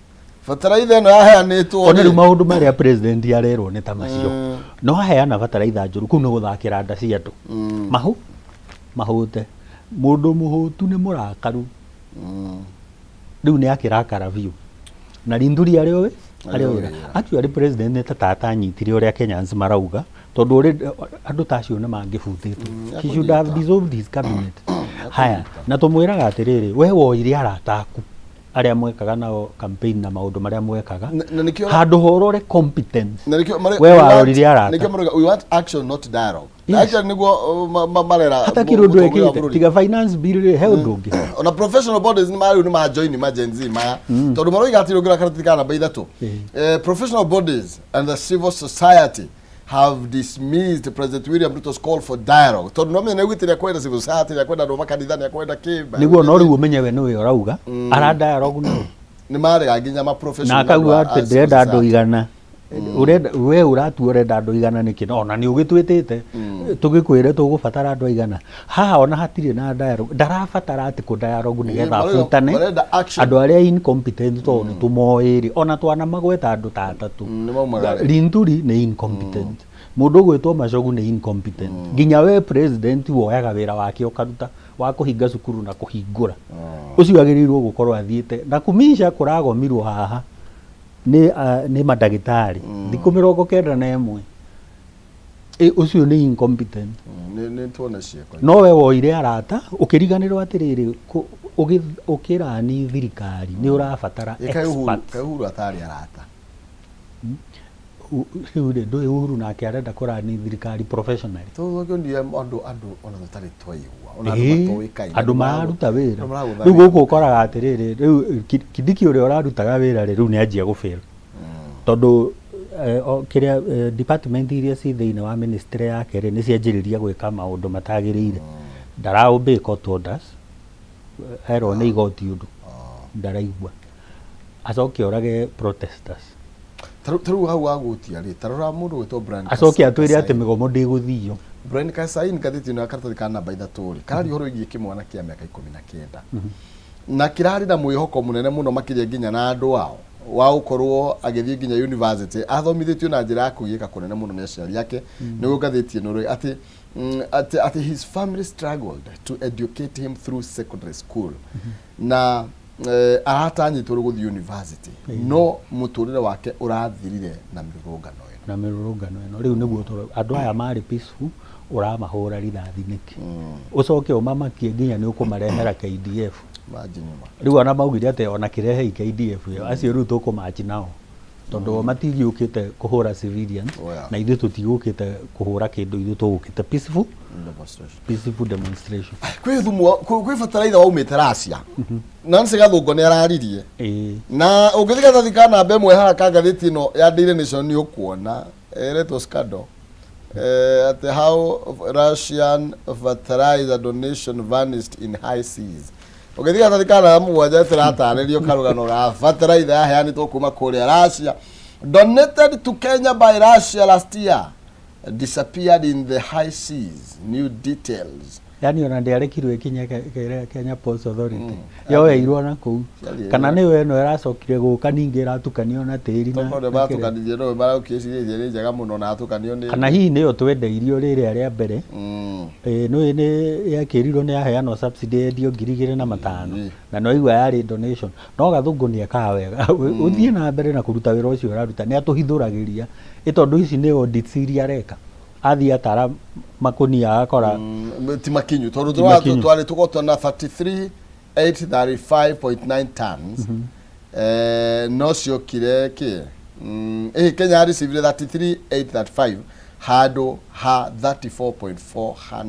Bataraitha ĩno yaheanĩtwo One rĩu rĩ. Maũndũ marĩa president arerwo nĩ ta macio. No aheana bataraitha njũru, kũu nĩ gũthakĩra nda cia andũ. Mahu mahũte, mũndũ mũhũtu nĩ mũrakaru. Rĩu nĩ akĩrakara biũ na Linturi arĩ o arĩ o wĩra. Actually president nĩ ta tata anyitire ũrĩa Kenyans marauga, tondũ ũrĩ andũ ta acio nĩ mangĩbutĩtwo. He should have dissolved his cabinet. Haya, na tũmwĩraga atĩrĩrĩ, we woire arata aku arĩa mwekaga nao campaign na maũndũ marĩa mwekaga Na nĩkĩo handũ horore competence. Na nĩkĩo We we warorire arata. Nĩkĩo marauga we want action, not dialogue. Actually nĩguo marera Hatakĩrĩ ũndũ mũtongoria wa ekĩte bũrũri. Tiga finance bill rĩ, he ũndũ ũngĩ. Ona professional bodies nĩ marĩu nĩ ma join ma Gen Z maya tondũ maroiga atĩ rũngĩra karatathi ka namba 3. Professional bodies and the civil society have dismissed President William Ruto's call for dialogue tondũ no menya nĩ kwenda civil society, nĩ kwenda andũ makanitha, nĩ kwenda kĩ Nĩguo no rĩu ũmenye we nĩwe ũrauga ara dialogue no nĩ marega nginya ma professional na akauga andũ a atĩ civil ndĩrenda andũ society. 100. Ũrenda we ũratua ũrenda andũ 100 nĩkĩ? Ona nĩ ũgĩtwĩtĩte tũgĩkwĩre tũgũbatara andũ 100 haha, ona hatirĩ na dialogue. Ndarabatara atĩ kũ dialogue nĩgetha abutane Marenda action. Andũ arĩa incompetent tondũ nĩ tũmoĩ rĩ, ona twanamagweta andũ ta atatũ. Nĩ maumagare. Linturi nĩ incompetent, mũndũ ũgwĩtwo Machogu nĩ incompetent, nginya we president woyaga wĩra wake ũkaruta wa kũhinga cukuru na kũhingũra. Ũcio agĩrĩirwo gũkorwo athiĩte na kumisha kũragomirwo haha nĩ mandagĩtarĩ thikũ 91. Ũcio nĩ incompetent. Nĩ tuone ciĩko. No we woire arata ũkĩriganĩrwo atĩrĩrĩ, ũkĩrani thirikari nĩ ũrabatara Ĩ, kaĩ Uhuru experts. Kaĩ Uhuru atarĩ arata? Rĩu rĩ, ndũĩ Uhuru nake arenda kũrani thirikari professionally. Tũkĩonire andũ andũ ona tũtarĩ twaigua ona andũ matoĩkaine. Andũ mararuta wĩra. Andũ maragũtha Rĩu wĩra. gũkũ ũkoraga atĩrĩrĩ, rĩu Kindiki ũrĩa ũrarutaga wĩra rĩ, rĩu nĩ anjia gũbĩra tondũ kĩrĩa department iria ci thĩinĩ wa ministry yake rĩ, nĩ cianjĩrĩria gwĩka maũndũ matagĩrĩire. Ndara obey court orders, erwo nĩ igoti ũndũ ndaraigua, acoke orage protesters. Ta rĩu hau wagũtia rĩ, ta rora mũndũ gwĩtwo Brian acoke atwĩre atĩ Kasaini. Mĩgomo ndĩgũthio. Brian Kasaini, ngathĩti ĩno ya karatathi ka namba 3 rĩ, kararia ũhoro wĩgiĩ kĩmwana kĩa mĩaka 19 na kĩrarĩ na mwĩhoko mũnene mũno makĩria nginya na andũ ao wa gũkorwo agĩthiĩ nginya university, athomithĩtio na njĩra ya kũgiĩka kũnene mũno nĩ aciari ake. Nĩguo ngathĩti ĩno rĩ atĩ his family struggled to educate him through secondary school na aratanyĩtwo rĩu gũthiĩ university, no mũtũrĩre wake ũrathirire na mĩrũrũngano ĩno. Na mĩrũrũngano ĩno rĩu nĩguo andũ aya marĩ peaceful ũramahũra rithathi nĩkĩ, ũcoke ũmamakie nginya nĩ ũkũmarehera KDF? Imagine ma. Rĩu ona maugire atĩ ona kĩrehei KDF ĩyo, acio rĩu tũkũmachi nao tondũ o matigĩũkĩte kũhũra civilians. Na ithuĩ tũtigũkĩte kũhũra kĩndũ, ithuĩ tũgũkĩte peaceful demonstration. Peaceful demonstration. Kwĩ thumu kwĩ bataraitha waumĩte Russia. Nancy Gathũngũ nĩ araririe. Na ũngĩthiĩ gathati ka namba 1 haha ka ngathĩti ĩno ya Daily Nation, nĩ ũkuona ĩretwo scandal, atĩ how Russian fertilizer donation vanished in high seas. Ũngĩthiĩ gathati ka namba 7, tũratarĩrio karũgano ga fertilizer yaheanĩtwo kuma kũrĩa Russia, donated to Kenya by Russia last year, disappeared in the high seas, new details. Yani ona ndĩarekirwo ĩkinye Kenya Ports Authority, yoeirwo na kũu. Ciathiĩ. Kana nĩyo ĩno ĩracokire gũka ningĩ ĩratukanio na tĩri na Tokorwo na kĩrĩa. Matukanirie no marakĩcirĩtie nĩ njega mũno na atukanio nĩ Kana hihi nĩyo twendeirio rĩrĩa rĩa mbere. Ĩĩ, nĩ nĩ yakĩrirwo nĩ yaheanwo subsidy yendio 2500. Na no igua yarĩ donation, no Gathũngũ nĩ ekaga wega, ũthiĩ na mbere na kũruta wĩra ũcio ũraruta, nĩ atũhithũragĩria ĩ tondũ ici nĩ audits iria areka, athiĩ atara makũnia agakora Ti makinyu tondũ Ti makinyu. Twarĩ tũgotwo na 33,835.9 tons, no ciokire kĩ Kenya received 33,835 handũ ha 34.400,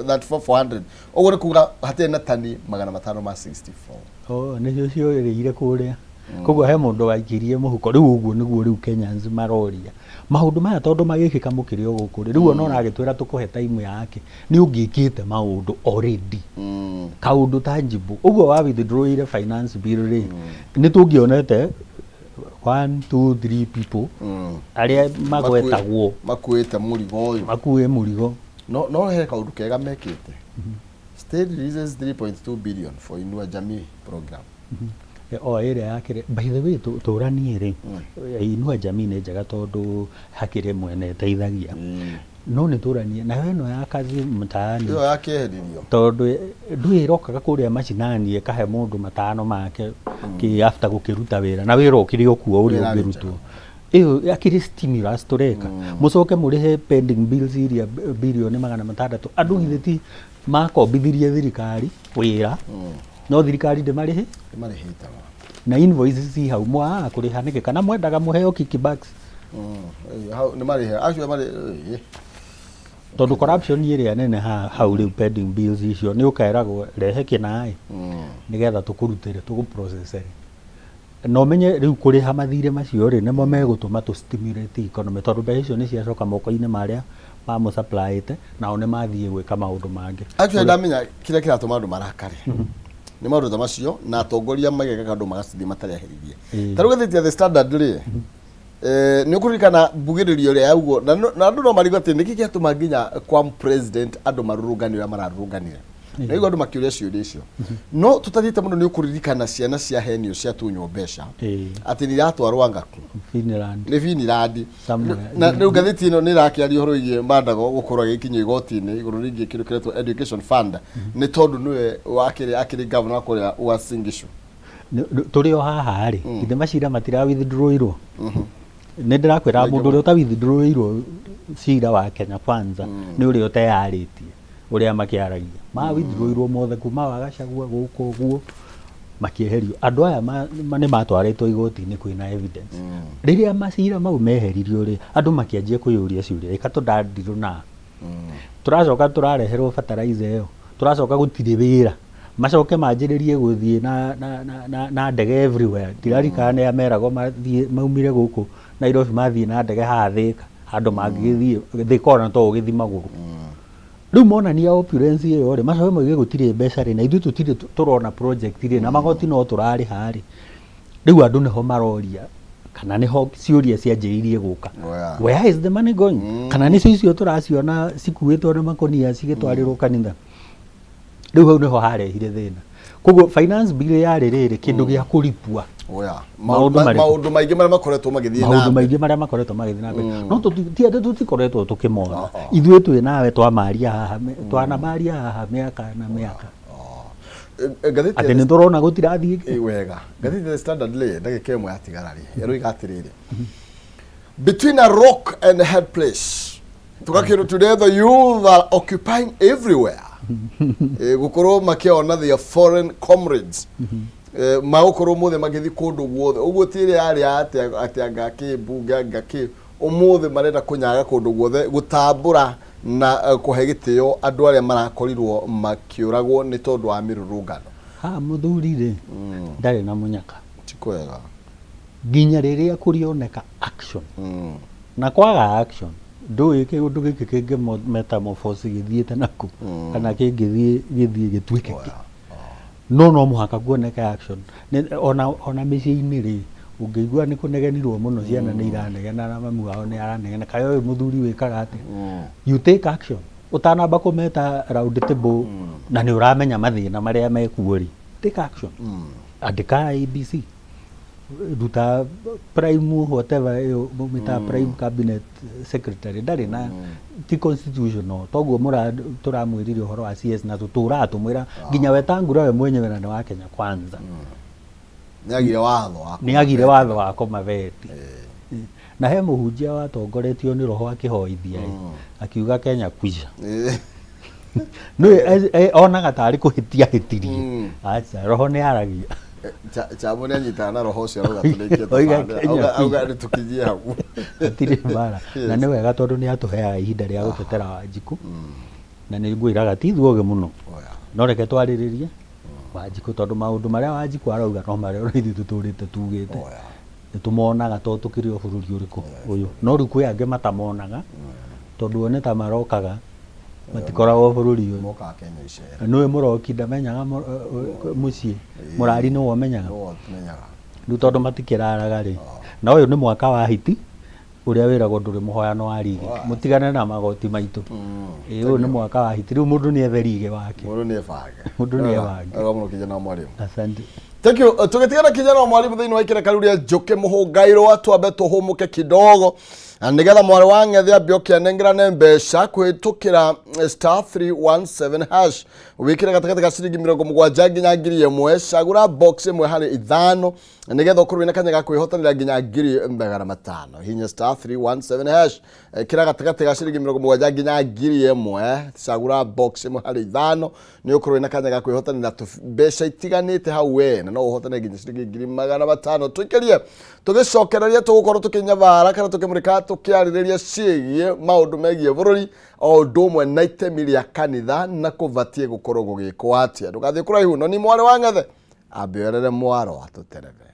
34,400, ũguo nĩ kuga hatirĩ na tani 564. Oh, nĩcio ciorĩire kũrĩa, koguo he mũndũ waikirie mũhuko. Rĩu ũguo nĩguo rĩu Kenyans maroria maũndũ maya tondũ magĩkĩka mũkĩrĩ o gũkũ rĩ. Rĩu ona ũragĩtwĩra tũkũhe time yake, nĩ ũngĩkĩte maũndũ already, kaũndũ tangible ũguo wa withdrawire finance bill rĩ, nĩ tũngĩonete one two three people arĩa magwetagwo makuĩte mũrigo ũyũ. Makue mũrigo. No he kaũndũ kega mekĩte: state releases 3.2 billion for Inua Jamii program. O ĩrĩa yakĩrĩ, by the way, tũranie rĩ, Inua Jamii nĩ njega tondũ hakĩrĩ mwene ĩteithagia, no nĩ tũranie nayo ĩno ya Kazi Mtaani. Ĩyo yakĩeheririo. Tondũ ndũĩ ĩrokaga kũrĩa macinani ĩkahe mũndũ matano make kĩ after gũkĩruta wĩra, na wĩra ũkĩrĩ o kuo ũrĩa Wĩra nĩ ũngĩrutwo. Ĩyo akĩrĩ stimulus tũreka, mũcoke mũrĩhe pending bills iria birioni 600. Andũ githĩ ti makombithirie thirikari wĩra, no thirikari ndĩmarĩhĩ? Nĩmarĩhĩte ma. Na invoices ci hau, mwagaga kũrĩha nĩkĩ? Kana mwendaga mũheo kickbacks? Hau nĩmarĩhe acio marĩ Tondũ corruption ĩrĩa nene hau rĩu pending bills icio nĩ ũkeragwo rehe kĩnaĩ nĩgetha tũkũrutĩre, tũgũprocessere, na ũmenye rĩu kũrĩha mathirĩ macio rĩ, nĩmo megũtũma tũ stimulate economy, tondũ mbeca icio nĩ ciacoka moko-inĩ marĩa mamũsupplyĩte, nao nĩ mathiĩ gwĩka maũndũ mangĩ. Actually, ndamenya kĩrĩa kĩratũma andũ marakare nĩ maũndũ ta macio, na atongoria mageka andũ magacithiĩ matarĩ aheririe. Ta rĩu ngathĩti ya The Standard rĩ, nĩ ũkũririkana mbugĩrĩrio ĩrĩa yaugwo na andũ no marigwo atĩ nĩkĩ gĩatũma nginya kwa president andũ marũrũngane ũrĩa mararũrũnganire. Na igua andũ makĩũria ciũria icio, no tũtathiĩte mũno, nĩ ũkũririkana ciana ciahenio, ciatunywo mbeca atĩ nĩ iratwarwo angaku. Finland. Nĩ Finland. Somewhere. Na rĩu ngathĩti ĩno nĩ ĩrakĩaria ũhoro wĩgiĩ Mandago gũkorwo agĩkinyio igoti-inĩ igũrũ rĩgiĩ kĩndũ kĩretwo education fund, nĩ tondũ nĩwe wakĩrĩ akĩrĩ governor wa kũrĩa Uasin Gishu. Tũrĩ o haha rĩ, githĩ macira matira withdrawirwo? Nĩ ndĩrakwĩra, mũndũ ũrĩa ũta withdrawirwo cira wa Kenya Kwanza nĩ ũrĩa ũteyarĩtie ũrĩa makĩaragia. Ma withdrawirwo mothe kuma wa Gachagua gũkũ ũguo. Makĩeherio andũ aya nĩ matwarĩtwo igoti-inĩ kwĩna evidence. Rĩrĩa macira mau meheririo rĩ, andũ makĩanjia kwĩyũria ciũria, ĩka tũndandirwo na tũracoka tũrareherwo fertilizer ĩyo, tũracoka gũtirĩ wĩra, macoke manjĩrĩrie gũthiĩ na ndege everywhere. Ndirarikana nĩa meragwo mathiĩ maumire gũkũ Nairobi mathiĩ na ndege haha Thĩka, handũ mangĩgĩthiĩ Thĩka ona to ũgĩthiĩ magũrũ. Rĩu monania opulence ĩyo rĩ, macoke moige gũtirĩ mbeca rĩ, na ithuĩ tũtirĩ tũrona project rĩ, na magoti no tũrarĩha rĩ. Rĩu andũ nĩho maroria kana nĩho ciũria cianjĩrĩirie gũka. Where? Where is the money going? Kana nĩcio icio tũraciona cikuĩtwo na makũnia cigĩtwarĩrwo kanitha? Rĩu hau nĩho harehire thĩna. Koguo finance bill yarĩ rĩrĩ kĩndũ gĩa kũripua Oya. Maũndũ marĩkũ? Maũndũ maingĩ marĩa makoretwo magĩthiĩ na maũndũ mbere. Maingĩ marĩa makoretwo magĩthiĩ na mbere, no ti atĩ tũtikoretwo tũkĩmona. Oh, oh. Ithuĩ twĩ nawe twamaria haha twanamaria haha mĩaka na mĩaka Ngathĩti atĩ nĩ tũrona gũtirathiĩ. Wega, ngathĩti ya The Standard rĩ, ndagĩka ĩmwe yatigara rĩ, ĩroiga atĩrĩrĩ, "Between a rock and a hard place." Tũgakĩrwo today the youth are occupying everywhere. Gũkorwo makĩona their foreign comrades. Magũkorwo ũmũthĩ magĩthiĩ kũndũ guothe ũguo, ti ĩrĩa yarĩ ya atĩ anga kĩ mbunge anga kĩ, ũmũthĩ marenda kũnyaga kũndũ guothe gũtambũra na kũhe gĩtĩo andũ arĩa marakorirwo makĩũragwo nĩ tondũ wa mĩrũrũngano. Haha mũthuri rĩ ndarĩ na mũnyaka. Ti kwega. Nginya rĩrĩa kũrĩoneka action na kwaga action, ndũĩ kĩũndũ gĩkĩ kĩngĩ metamorphose gĩthiĩte naku kana kĩngĩthiĩ gĩthiĩ gĩtuĩke kĩ. No mũhaka kuoneke action. Ona mĩciĩ-inĩ rĩ, ũngĩigua nĩ kũnegenirwo mũno, ciana nĩ iranegena na mamu wao nĩ aranegena, kaĩ ũyũ mũthuri wĩkaga atĩa? You take action ũtanamba kũmeta round table na nĩ ũramenya mathĩna marĩa mekuo rĩ, take action, andĩka ABC, ruta prime whatever ĩyo mũmĩtaga prime cabinet secretary, ndarĩ na ti constitutional toguo mũra tũramwĩrire ũhoro wa CS na tũtũraga tũmwĩra nginya Wetangula we mwenyewe na nĩ wa Kenya Kwanza. Nĩ agire watho wa Nĩ agire watho wa kũmaveti na he mũhunjia watongoretio nĩ roho akĩhoithia ĩ, akiuga Kenya kwisha. Nĩ onaga tarĩ kũhĩtia hĩtirie. Aca, roho nĩ aragia. Chamo nĩ anyitana na roho ũcio arauga tũrĩkie Oiga tũbande. Kenya Auga nĩ tũkinyie hau. Hatirĩ mbara na nĩ wega tondũ nĩ atũheaga ihinda rĩa gũtetera Wanjikũ, na nĩ ngwĩraga ti ithuĩ mũno. Oya. No reke twarĩrĩrie Wanjikũ tondũ maũndũ marĩa Wanjikũ arauga no marĩa ona ithuĩ tũtũrĩte tugĩte. Oya. Nĩ tũmonaga to tũkĩrĩ o bũrũri ũrĩkũ ũyũ, no rĩu kwĩ angĩ matamonaga tondũ o nĩ ta marokaga matikoragwo bũrũri ũyũ. Mokaga Kenya icera. Nĩwe mũroki ndamenyaga mũciĩ, mũrari nĩwe ũmenyaga. Nĩwe ũmenyaga. Rĩu tondũ matikĩraraga rĩ, na ũyũ nĩ mwaka wa hiti ũrĩa wĩragwo ndũrĩ mũhoyano wa rigi. Mũtigane na magoti maitũ. Ĩ, ũyũ nĩ mwaka wa hiti, rĩu mũndũ nĩ ethe rigi wake. Mũndũ nĩ ebange. Mũndũ nĩ ebange. Wega mũno, kijana wa mwarimu. Asante. Thank you. Tũgĩtigana kijana wa mwarimu thĩinĩ wa ikĩreka rĩu rĩa Njũkĩ Mũhũngairwo, twambe tũhũmũke kidogo na nĩgetha mwarĩ wa ng'ethe ambe oke anengerane mbeca kũhĩtũkĩra star 317 hash. Wĩkĩre gatagatĩ ga ciringi 70 nginya 1000, cagũra box ĩmwe harĩ ithano nĩgetha ũkorwo wĩna kanya ga kwĩhotanĩra nginya 500,000. Hinya star 317 hash, kĩra gatagatĩ ga ciringi 70 nginya 1000, cagũra box ĩmwe harĩ ithano, nĩ ũkorwo wĩna kanya ga kwĩhotanĩra mbeca itiganĩte hau we, na no ũhotane nginya ciringi 500,000. Tũikĩrie tũgĩcokereria, tũgũkorwo tũkĩnyabara kana tũkĩmũrĩka tũkĩarĩrĩria ciĩgiĩ maũndũ megiĩ bũrũri o ũndũ ũmwe na itemi rĩa kanitha na kũbatiĩ gũkorwo gũgĩkwo atĩa. Ndũgathiĩ kũraihu, no ni mwarĩ wa ng'ethe ambe orere mwaro atũterere.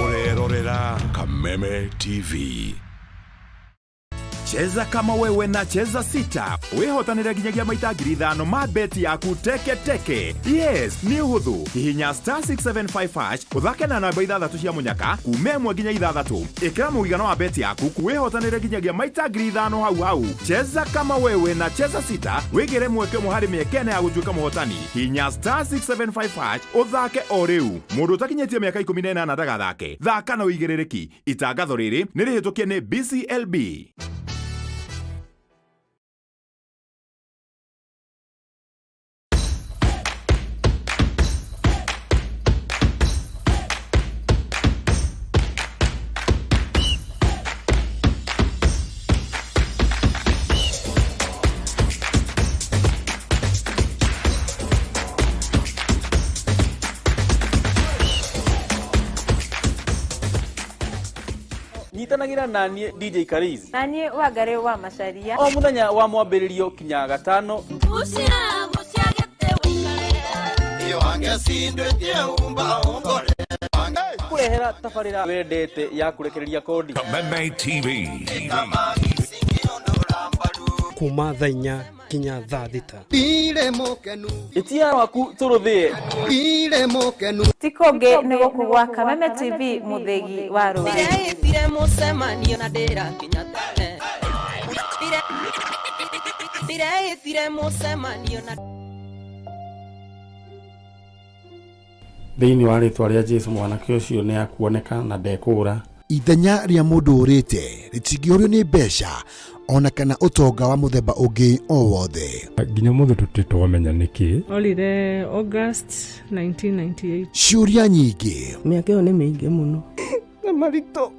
Ũrerorera Kameme TV. Cheza kama wewe na Cheza Sita wĩhotanĩre nginyagia maita 5,000 ma beti yaku teke teke. Yes, nĩ ũhũthũ. Hihinya star 675 hash, ũthake na namba ithathatũ cia mũnyaka kuma ĩmwe nginya ithathatũ, ĩkĩra mũigana wa beti yaku, wĩhotanĩre nginyagia maita 5,000 hau hau. Cheza kama wewe na Cheza Sita, wĩgĩre mweke ũmwe harĩ mĩeke ĩna ya gũtuĩka mũhotani. Hinya star 675 hash ũthake o rĩu. Mũndũ ũtakinyĩtie mĩaka 18 ndagathake. Thaka na ũigĩrĩrĩki. Itangatho rĩrĩ nĩ rĩhĩtũkie nĩ BCLB. Nyitanagĩra naniĩ DJ Kariz Na niĩ Wangarĩ wa Macaria. O mũthenya wa mwambĩrĩrio kinya gatano. Kũrehera tabarĩra wendete ya kũrekereria kodi. Kameme TV. Kuma thaa 4 kinya thaa 6. Ĩtia waku tũrũthĩe. Ti kũngĩ nĩ gũkũ gwa Kameme TV, mũthĩgi wa rũrĩrĩ. Ndĩreĩtire mũcemanio na ndĩrakinya tene. Ndĩreĩtire mũcemanio na Thĩinĩ wa rĩtwa rĩa Jesu, mwanake ũcio nĩ akuoneka na ndekũũra. Ithenya rĩa mũndũ ũrĩte rĩtingĩũrio nĩ mbeca ona kana ũtonga wa mũthemba ũngĩ o wothe. Nginya mũthĩ tũtirĩ twamenya nĩkĩ. Orire August 1998. Ciũria nyingĩ, Mĩaka ĩyo nĩ mĩingĩ mũno na maritũ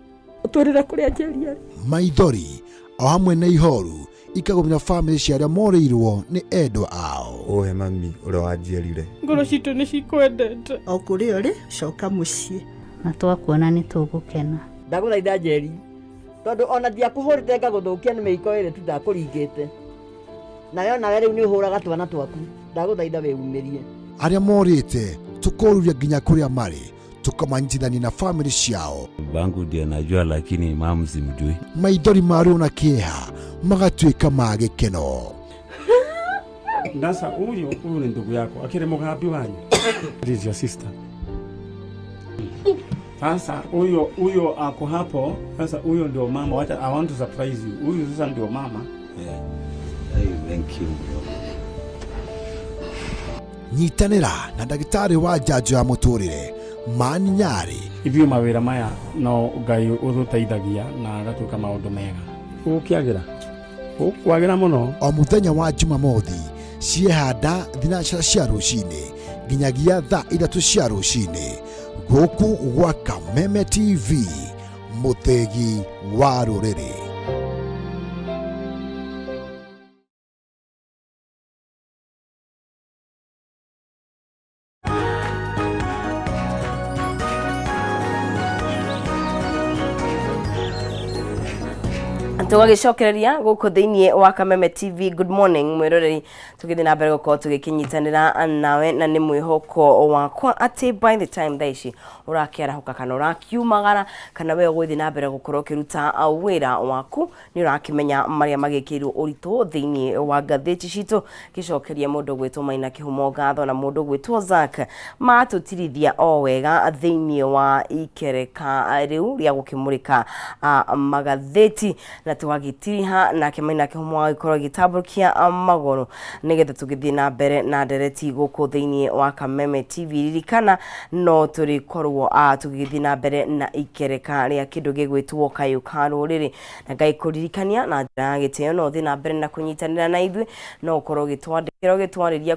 ũtwĩrĩre kũrĩa njeri arĩ. Maithori o hamwe na ihoru ikagũmĩra bamĩrĩ cia arĩa morĩirwo nĩ endwa ao. Ũhe mami ũrĩa wanjiarire. Ngoro citũ nĩ cikwendete. O kũrĩa ũrĩ, coka mũciĩ. Na twakuona nĩ tũgũkena. Ndagũthaitha Njeri, tondũ ona ndiakũhũrĩte ngagũthũkia nĩ mĩiko ĩrĩ tu ndakũringĩte nayo, nawe rĩu nĩ ũhũraga twana twaku. Ndagũthaitha wĩumĩrie. Arĩa morĩte tũkoruria nginya kũrĩa marĩ, tũkamanyitithania na bamĩrĩ ciao. Bangu ndiye najua, lakini mamu simjui. Maithori ma ruo na kĩeha magatuĩka ma gĩkeno. Sasa huyu ni ndugu yako akiri mugambi wanyu. This is your sister. Sasa huyo ako hapo. Sasa huyo ndio mama. Wacha, I want to surprise you. Huyu sasa ndio mama. Yeah. Hey, thank you bro. Nyitanĩra na ndagĩtarĩ wa njanjo ya mũtũrĩre Mani Nyarĩ. Ithuĩ mawĩra maya no Ngai ũtũteithagia na agatuĩka maũndũ mega. Ũgũkĩagĩra, ũkwagĩra mũno. O mũthenya wa Jumamothi ciehanda 9 cia rũcinĩ nginyagia thaa 3 cia rũcinĩ, gũkũ gwa Kameme TV, mũthĩgi wa rũrĩrĩ. Tũgagĩcokereria gũkũ thĩinĩ wa Kameme TV. Good morning mwĩroreri, tũgĩthiĩ na mbere gũkorwo tũgĩkĩnyitanĩra nawe, na nĩ mwĩhoko wakwa atĩ by the time thaa ici ũrakĩarahũka kana ũrakiumagara kana we ũgũthiĩ na mbere gũkorwo ũkĩruta wĩra waku, nĩ ũrakĩmenya marĩa magĩkĩirwo ũritũ thĩinĩ wa ngathĩti citũ. Gĩcokeria mũndũ gwĩtwo Maina Kĩhumo ngatho na mũndũ gwĩtwo Zack matũtirithia o wega thĩinĩ wa ikereka rĩu rĩa gũkĩmũrĩka magathĩti, na tũgagĩtiriha nake Maina Kĩhumo agĩkorwo agĩtambũrũkia magũrũ nĩgetha tũgĩthiĩ na mbere na ndereti gũkũ thĩinĩ wa Kameme TV. Ririkana no tũrĩkorwo tũgĩthiĩ na mbere na ikereka rĩa kĩndũ gĩgwĩtwo kayũ ka rũrĩrĩ, na Ngai kũririkania na njĩra ya gĩtĩo no ũthiĩ na mbere na kũnyitanĩra na ithuĩ, no ũkorwo ũgĩtwandĩkĩra, ũgĩtwarĩria.